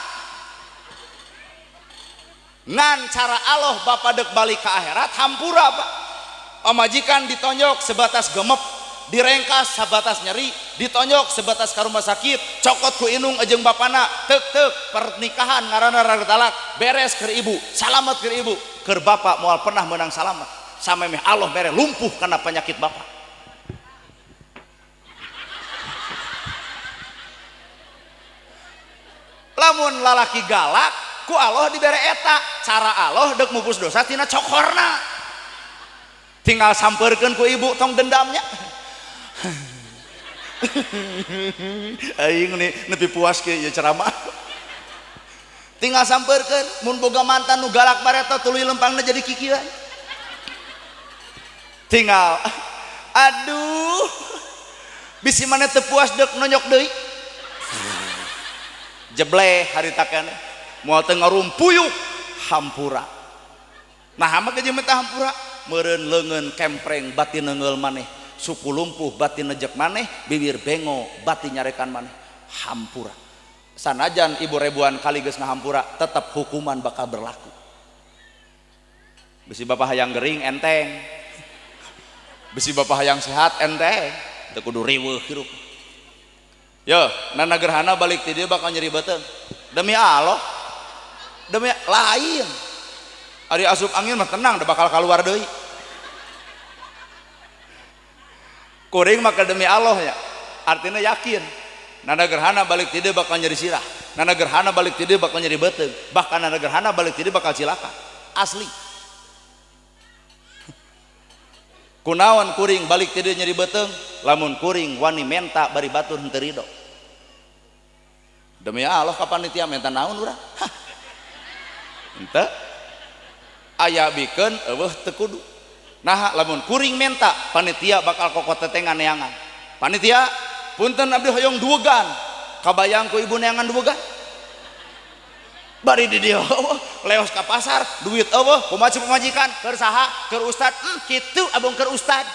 ngan cara Allah bapak dek balik ke akhirat hampura pak pamajikan ditonjok sebatas gemep direngkas sebatas nyeri ditonjok sebatas ka rumah sakit cokot ku inung jeung bapana tek-tek pernikahan ngaranna rada talak beres keur ibu salamet keur ibu keur bapak moal pernah menang salamet samemeh Allah mere lumpuh karena penyakit bapak. Lamun lalaki galak ku Allah dibere eta cara Allah deuk mupus dosa tina cokorna tinggal sampeurkeun ku ibu tong dendamnya. Aing nih nepi puas ke ya ceramah. Tinggal sampeurkeun mun boga mantan nu galak bareta tuluy lempangna jadi kikieuan. Tinggal aduh bisi maneh teu puas deuk nonyok deui. Jebleh harita keneh moal teu ngarumpuyuk hampura. Nah mah ge minta hampura meureun leungeun kempreng batin neungeul maneh. Suku lumpuh batin nejek maneh, bibir bengo batin nyarekan maneh, hampura. Sanajan ibu ribuan kali geus ngahampura, tetap hukuman bakal berlaku. Bisi bapak hayang gering enteng, bisi bapak hayang sehat enteng, teu kudu riweuh hirup. Yo, nana gerhana balik ti dieu bakal nyeri beuteung. Demi Allah, demi lain. Ari asup angin mah tenang, da bakal kaluar deui. Kuring maka demi Allah ya, artinya yakin. Nana gerhana balik tidak bakal nyeri sirah, nana gerhana balik tidak bakal nyeri beuteung, bahkan nana gerhana balik tidak bakal cilaka. Asli. Kunaon kuring balik tidak nyeri beuteung, lamun kuring wani menta bari batur henteu rido. Demi Allah kapan panitia menta naon urang? Hah. Henteu. Aya bikeun eueuh teu kudu. Nah lamun kuring menta panitia bakal kokot tetengan neangan. Panitia punten abdi hoyong duegan. Kabayang ku ibu neangan duegan. Bari di dieu leos ka pasar duit eueuh kumaha pamajikan keur saha keur ustad kitu abong keur ustad.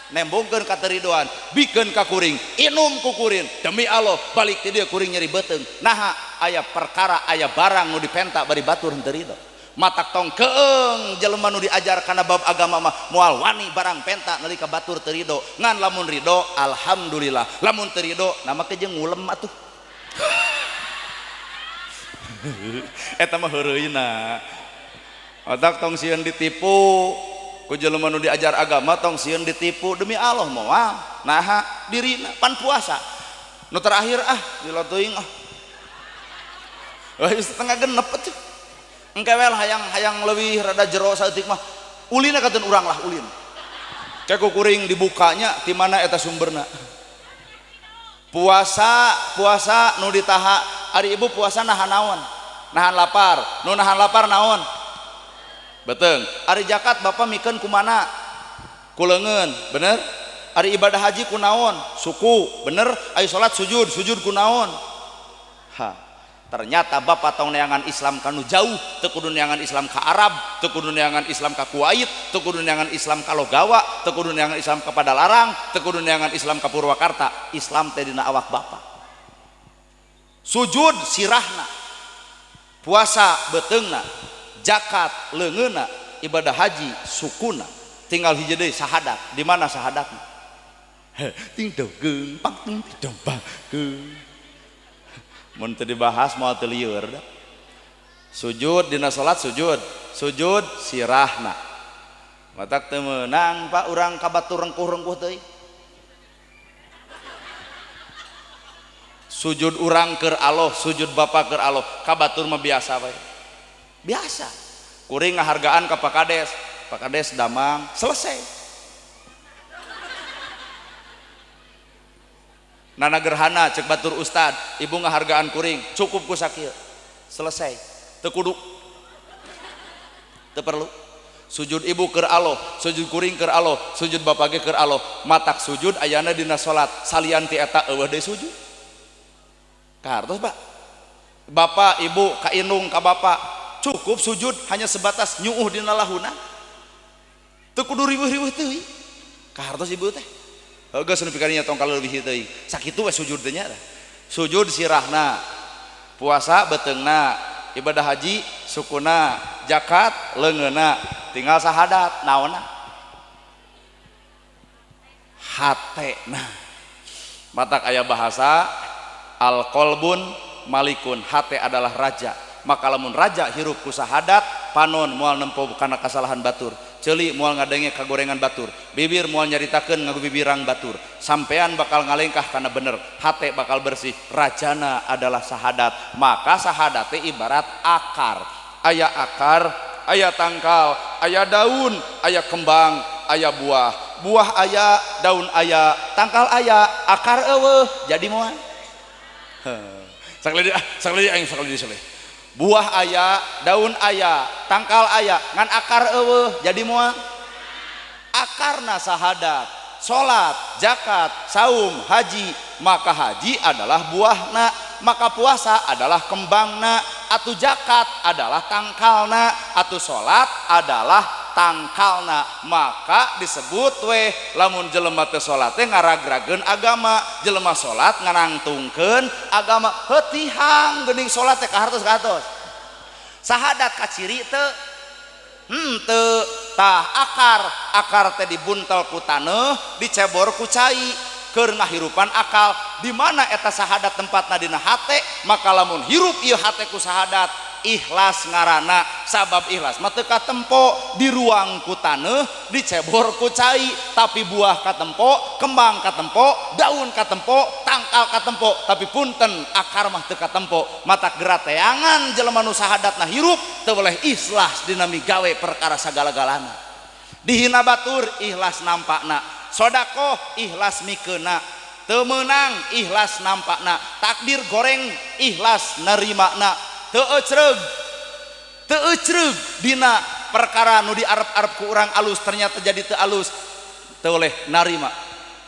Nembongkeun ka teu ridoan bikeun ka kuring inum ku kuring demi Allah balik ti dieu kuring nyeri beuteung. Naha aya perkara aya barang nu dipenta bari batur henteu rido. Matak tong keeng jelema nu diajar kana bab agama mah moal wani barang penta nalika batur teu rido ngan lamun rido alhamdulillah lamun teu rido nama ke jeung ngulem atuh. Eta mah heureuyna otak tong sieun ditipu ku jelema nu diajar agama tong sieun ditipu demi Allah moal naha dirina pan puasa nu terakhir ah gila teuing ah setengah genep atuh. Engke wel hayang leuwih rada jero saeutik mah ulina kateun urang lah ulin. Cek kuring dibukanya ti mana eta sumberna. Puasa puasa nu ditaha ari ibu puasa nahan naon? Nahan lapar. Nu nahan lapar naon? Beuteung. Ari zakat bapak mikeun kumana? Ku leungeun, bener? Ari ibadah haji ku naon? Suku, bener? Ari salat sujud, sujud ku naon? Ha. Ternyata bapak tong neangan Islam kanu jauh, teu kudu neangan Islam ka Arab, teu kudu neangan Islam ka Kuwait, teu kudu neangan Islam ka Logawa, teu kudu neangan Islam ka Padalarang, teu kudu neangan Islam ka Purwakarta. Islam teh dina awak bapak. Sujud sirahna, puasa beuteungna, zakat leungeunna, ibadah haji sukuna. Tinggal hiji deui sahadat. Di mana sahadatna? Ting dogeung pang ting dombang. Mun teu dibahas moal teu lieur da. Sujud dina salat sujud, sujud sirahna. Matak teu meunang Pak urang ka batur rengkuh-rengkuh teuing. Sujud urang keur Allah, sujud bapa keur Allah, ka batur mah biasa bae. Biasa. Kuring ngahargaan ka Pak Kades, Pak Kades damang, selesai. Nana gerhana cek batur ustad, ibu ngahargaan kuring, cukup ku sakieu. Selesai. Teu kudu. Teu perlu. Sujud ibu keur Allah, sujud kuring keur Allah, sujud bapa ge keur Allah. Matak sujud ayana dina salat, salian ti eta eueuh deui sujud. Kahartos Pak. Bapak, ibu, ka indung, ka bapak, cukup sujud hanya sebatas nyuuh dina lahuna. Teu kudu riweuh-riweuh teuing. Kahartos ibu teh. Heuh geus nu pikirnya tong kaleuwih teuing. Sakitu we sujud teh nya. Sujud sirahna, puasa beuteungna, ibadah haji sukuna, zakat leungeunna, tinggal sahadat naonna? Hatena. Matak aya bahasa al qalbun malikun, hate adalah raja. Maka lamun raja hirup ku sahadat, panon moal nempo kana kasalahan batur, ceuli moal ngadenge kagorengan batur, bibir moal nyaritakeun ngagubibirang batur, sampean bakal ngalengkah kana bener, hate bakal bersih. Rajana adalah sahadat. Maka sahadat teh ibarat akar, aya akar, aya tangkal, aya daun, aya kembang, aya buah. Buah aya, daun aya, tangkal aya, akar eueuh, jadi moal. Sakali ah, sakali aing sakali sakali. Buah aya, daun aya, tangkal aya, ngan akar eueuh, jadi moal. Akarna sahadat, salat, zakat, saum, haji. Maka haji adalah buahna, maka puasa adalah kembangna, atuh zakat adalah tangkalna, atuh salat adalah tangkalna. Maka disebut weh lamun jelema teu salat teh ngaragrageun agama, jelema salat ngarangtungkeun agama. Heuh tihang geuning salat teh kahartos-kahartos. Sahadat kaciri teu henteu. Tah akar, akar teh dibuntel ku taneuh, dicebor ku cai keur ngahirupan akal. Di mana eta sahadat tempatna? Dina hate. Maka lamun hirup ieu hate ku sahadat, ikhlas ngaranna. Sabab ikhlas mah teu katempo, diruang ku taneuh, dicebor ku cai, tapi buah katempo, kembang katempo, daun katempo, tangkal katempo, tapi punten akar mah teu katempo. Matak gerateangan jelema nu sahadatna hirup teu boleh ikhlas dina migawe perkara sagala-galana. Dihina batur ikhlas nampakna, sodakoh ikhlas mikeuna, teu meunang ikhlas nampakna, takdir goreng ikhlas nerimana, teu ecreug dina perkara nu diarep-arep ku urang alus ternyata jadi teu alus, teu boleh narima.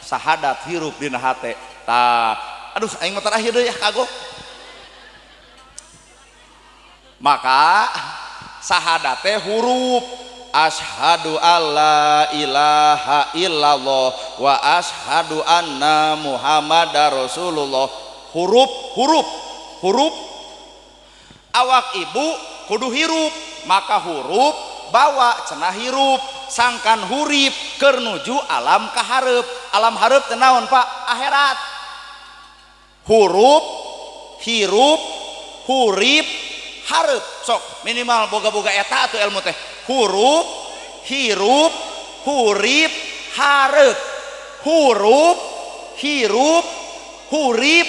Sahadat hirup dina hate. Tah, aduh aing mah terakhir deui ya kagok. Maka sahadat teh huruf asyhadu alla ilaha illallah wa asyhadu anna muhammadar rasulullah. Huruf, huruf, huruf. Awak ibu kudu hirup, maka huruf bawa cenah hirup, sangkan hurip keur nuju alam kahareup. Alam hareup teh naon Pak? Akhirat. Huruf, hirup, hurip, hareup. Sok minimal boga-boga eta atuh ilmu teh. Huruf, hirup, hurip, hareup. Huruf, hirup, hurip,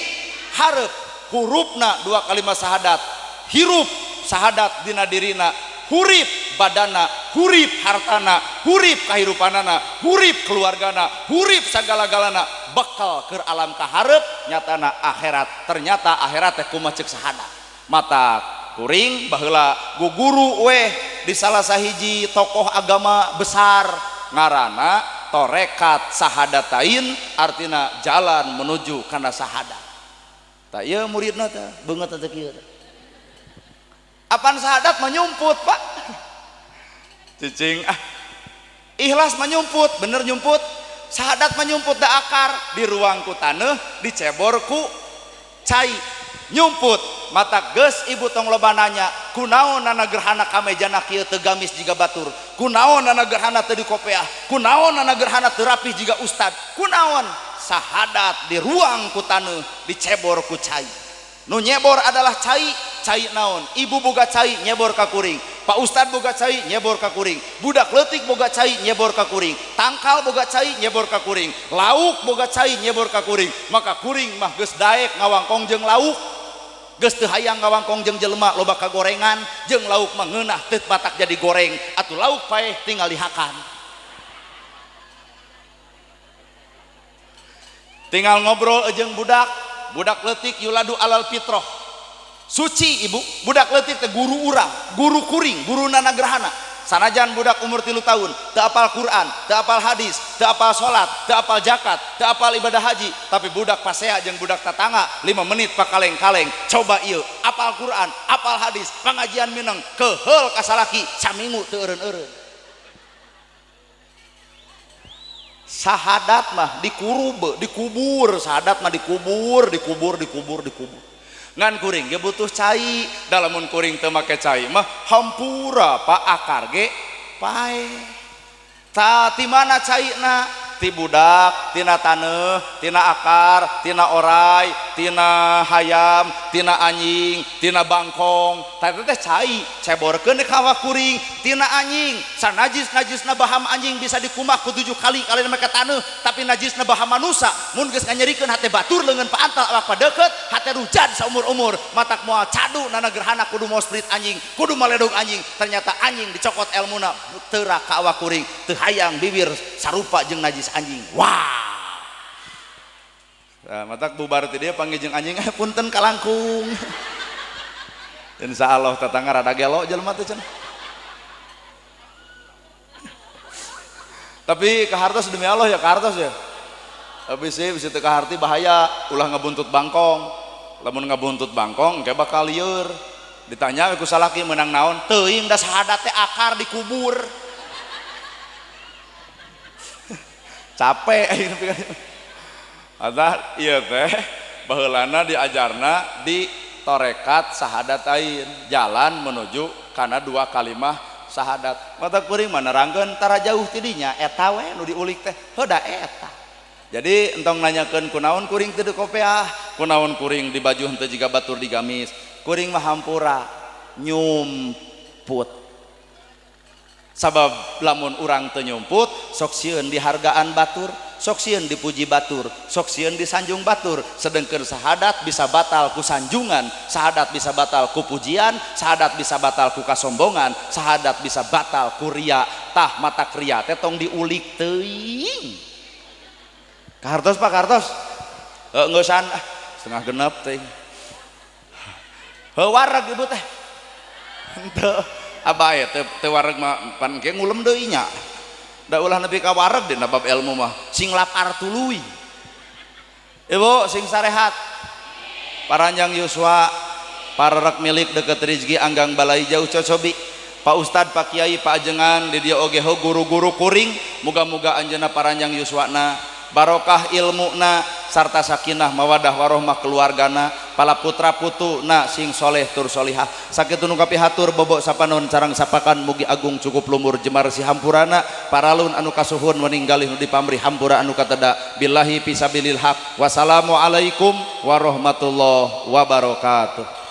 hareup. Hurufna dua kalimat sahadat. Hirup sahadat dina dirina, hurip badana, hurip hartana, hurip kahirupanana, hurip keluargana, hurip sagala-galana, bekal keur alam kahareup nyatana akhirat. Ternyata akhirat teh kumaha ceuk sahadat. Mata kuring baheula guguru weh di salah sahiji tokoh agama besar ngaranna torekat sahadatain, artina jalan menuju kana sahadat. Tah ieu muridna teh beungeut teh kieu teh. Apan sahadat menyumput Pak. Cicing ah. Ikhlas menyumput, bener nyumput. Sahadat menyumput da akar, di ruang ku taneuh, dicebor ku cai. Nyumput, mata geus ibu tong loba nanya, kunaon nana gerhana kamejana kieu teu gamis jiga batur, kunaon nana gerhana teu dikopeah, kunaon nana gerhana teu rapih jiga ustad, kunaon sahadat di ruang ku taneuh, dicebor ku cai. Nu nyebor adalah cai, cai naon? Ibu boga cai nyebor ka kuring. Pak Ustad boga cai nyebor ka kuring, budak leutik boga cai nyebor ka kuring, tangkal boga cai nyebor ka kuring, lauk boga cai nyebor ka kuring. Maka kuring mah geus daek ngawangkong jeung lauk, geus teu hayang ngawangkong jeung jelema, loba kagorengan jeung lauk mah ngeunah teu batak jadi goreng, atuh lauk paeh tinggal dihakan. Tinggal ngobrol jeung budak, budak leutik yuladu alal fitrah. Suci ibu, budak leutik teh guru urang, guru kuring, guru nanagrahana. Sanajan budak umur 3 tahun, teu apal Quran, teu apal hadis, teu apal salat, teu apal zakat, teu apal ibadah haji, tapi budak pasea jeung budak tatangga 5 menit pakaleng-kaleng, coba ieu, apal Quran, apal hadis, pengajian mineng, keheul ka salaki saminggu teu eureun-eureun. Sahadat mah dikurub, dikubur, sahadat mah dikubur, dikubur, dikubur, dikubur. Ngan kuring ge butuh cai, dalamun kuring teu make cai mah hampura pak akar ge pae. Ta ti mana caina? Ti budak, tina taneuh, tina akar, tina orai, tina hayam, tina anjing, tina bangkong. Ta eta teh cai, ceborkeun ka awak kuring, tina anjing. Sanajis-najisna baham anjing bisa dikumah ku 7 kali kali make taneuh, tapi najisna baham manusa mun geus nganyerikeun hate batur leungeun paantal awak padeukeut, hate rujad saumur-umur, matak moal cadu nana gerhana kudu mosprit anjing, kudu maledog anjing. Ternyata anjing dicokot elmuna teu ka awak kuring, teu hayang bibir sarupa jeung najis anjing. Wah. Nah, matak bubar ti dia panggil jeung anjing, punten kalangkung. Insya Allah tetangga rada gelo jelema teh cenah. Tapi kahartos demi Allah ya kahartos ya. Tapi sih bisa teu kaharti bahaya, ulah ngabuntut bangkong. Lamun ngabuntut bangkong engke bakal lieur. Ditanya ku salaki meunang naon? Teuing da sahadat teh akar dikubur. Capek atah ieu teh baheulana diajarna di torekat sahadatain, jalan menuju kana 2 kalimah sahadat. Mata kuring mah nerangkeun tara jauh tidinya eta we nu diulik teh heuh da eta. Jadi entong nanyakeun kunaon kuring teu dikopeah, kunaon kuring di baju henteu jiga batur di gamis. Kuring mah hampura nyumput. Sabab lamun urang teu nyumput sok sieun dihargaan batur, sok sieun dipuji batur, sok sieun disanjung batur. Sedengkeun sahadat bisa batal ku sanjungan, sahadat bisa batal ku pujian, sahadat bisa batal ku kasombongan, sahadat bisa batal ku ria. Tah mata ria teh tong diulik teuing. Kahartos Pak, kahartos. Heuh ngeusan setengah genep teuing. Heuh wareg ibu teh. Henteu. Abae teu wareg mah pan ge ngulem deui nya. Da ulah nepi ka wareg dina bab ilmu mah sing lapar tuluy. Ibu sing sarehat. Paranjang yuswa, parerek milik deket rezeki anggang balai jauh cocobi. Pak Ustad, Pak Kiai, Pak Ajengan di dieu oge ho guru-guru kuring, muga-muga anjeunna paranjang yuswana, barokah ilmuna sarta sakinah mawadah warohmah keluargana, pala putra putuna sing soleh tur solihah. Sakitu nu kapihatur bobok sapanon carang sapakan mugi agung cukup lumur jemar si hampurana paralun anu kasuhun meninggalih nu dipamri hampura anu kateda billahi fisabilil haq. Wassalamualaikum warahmatullahi wabarakatuh.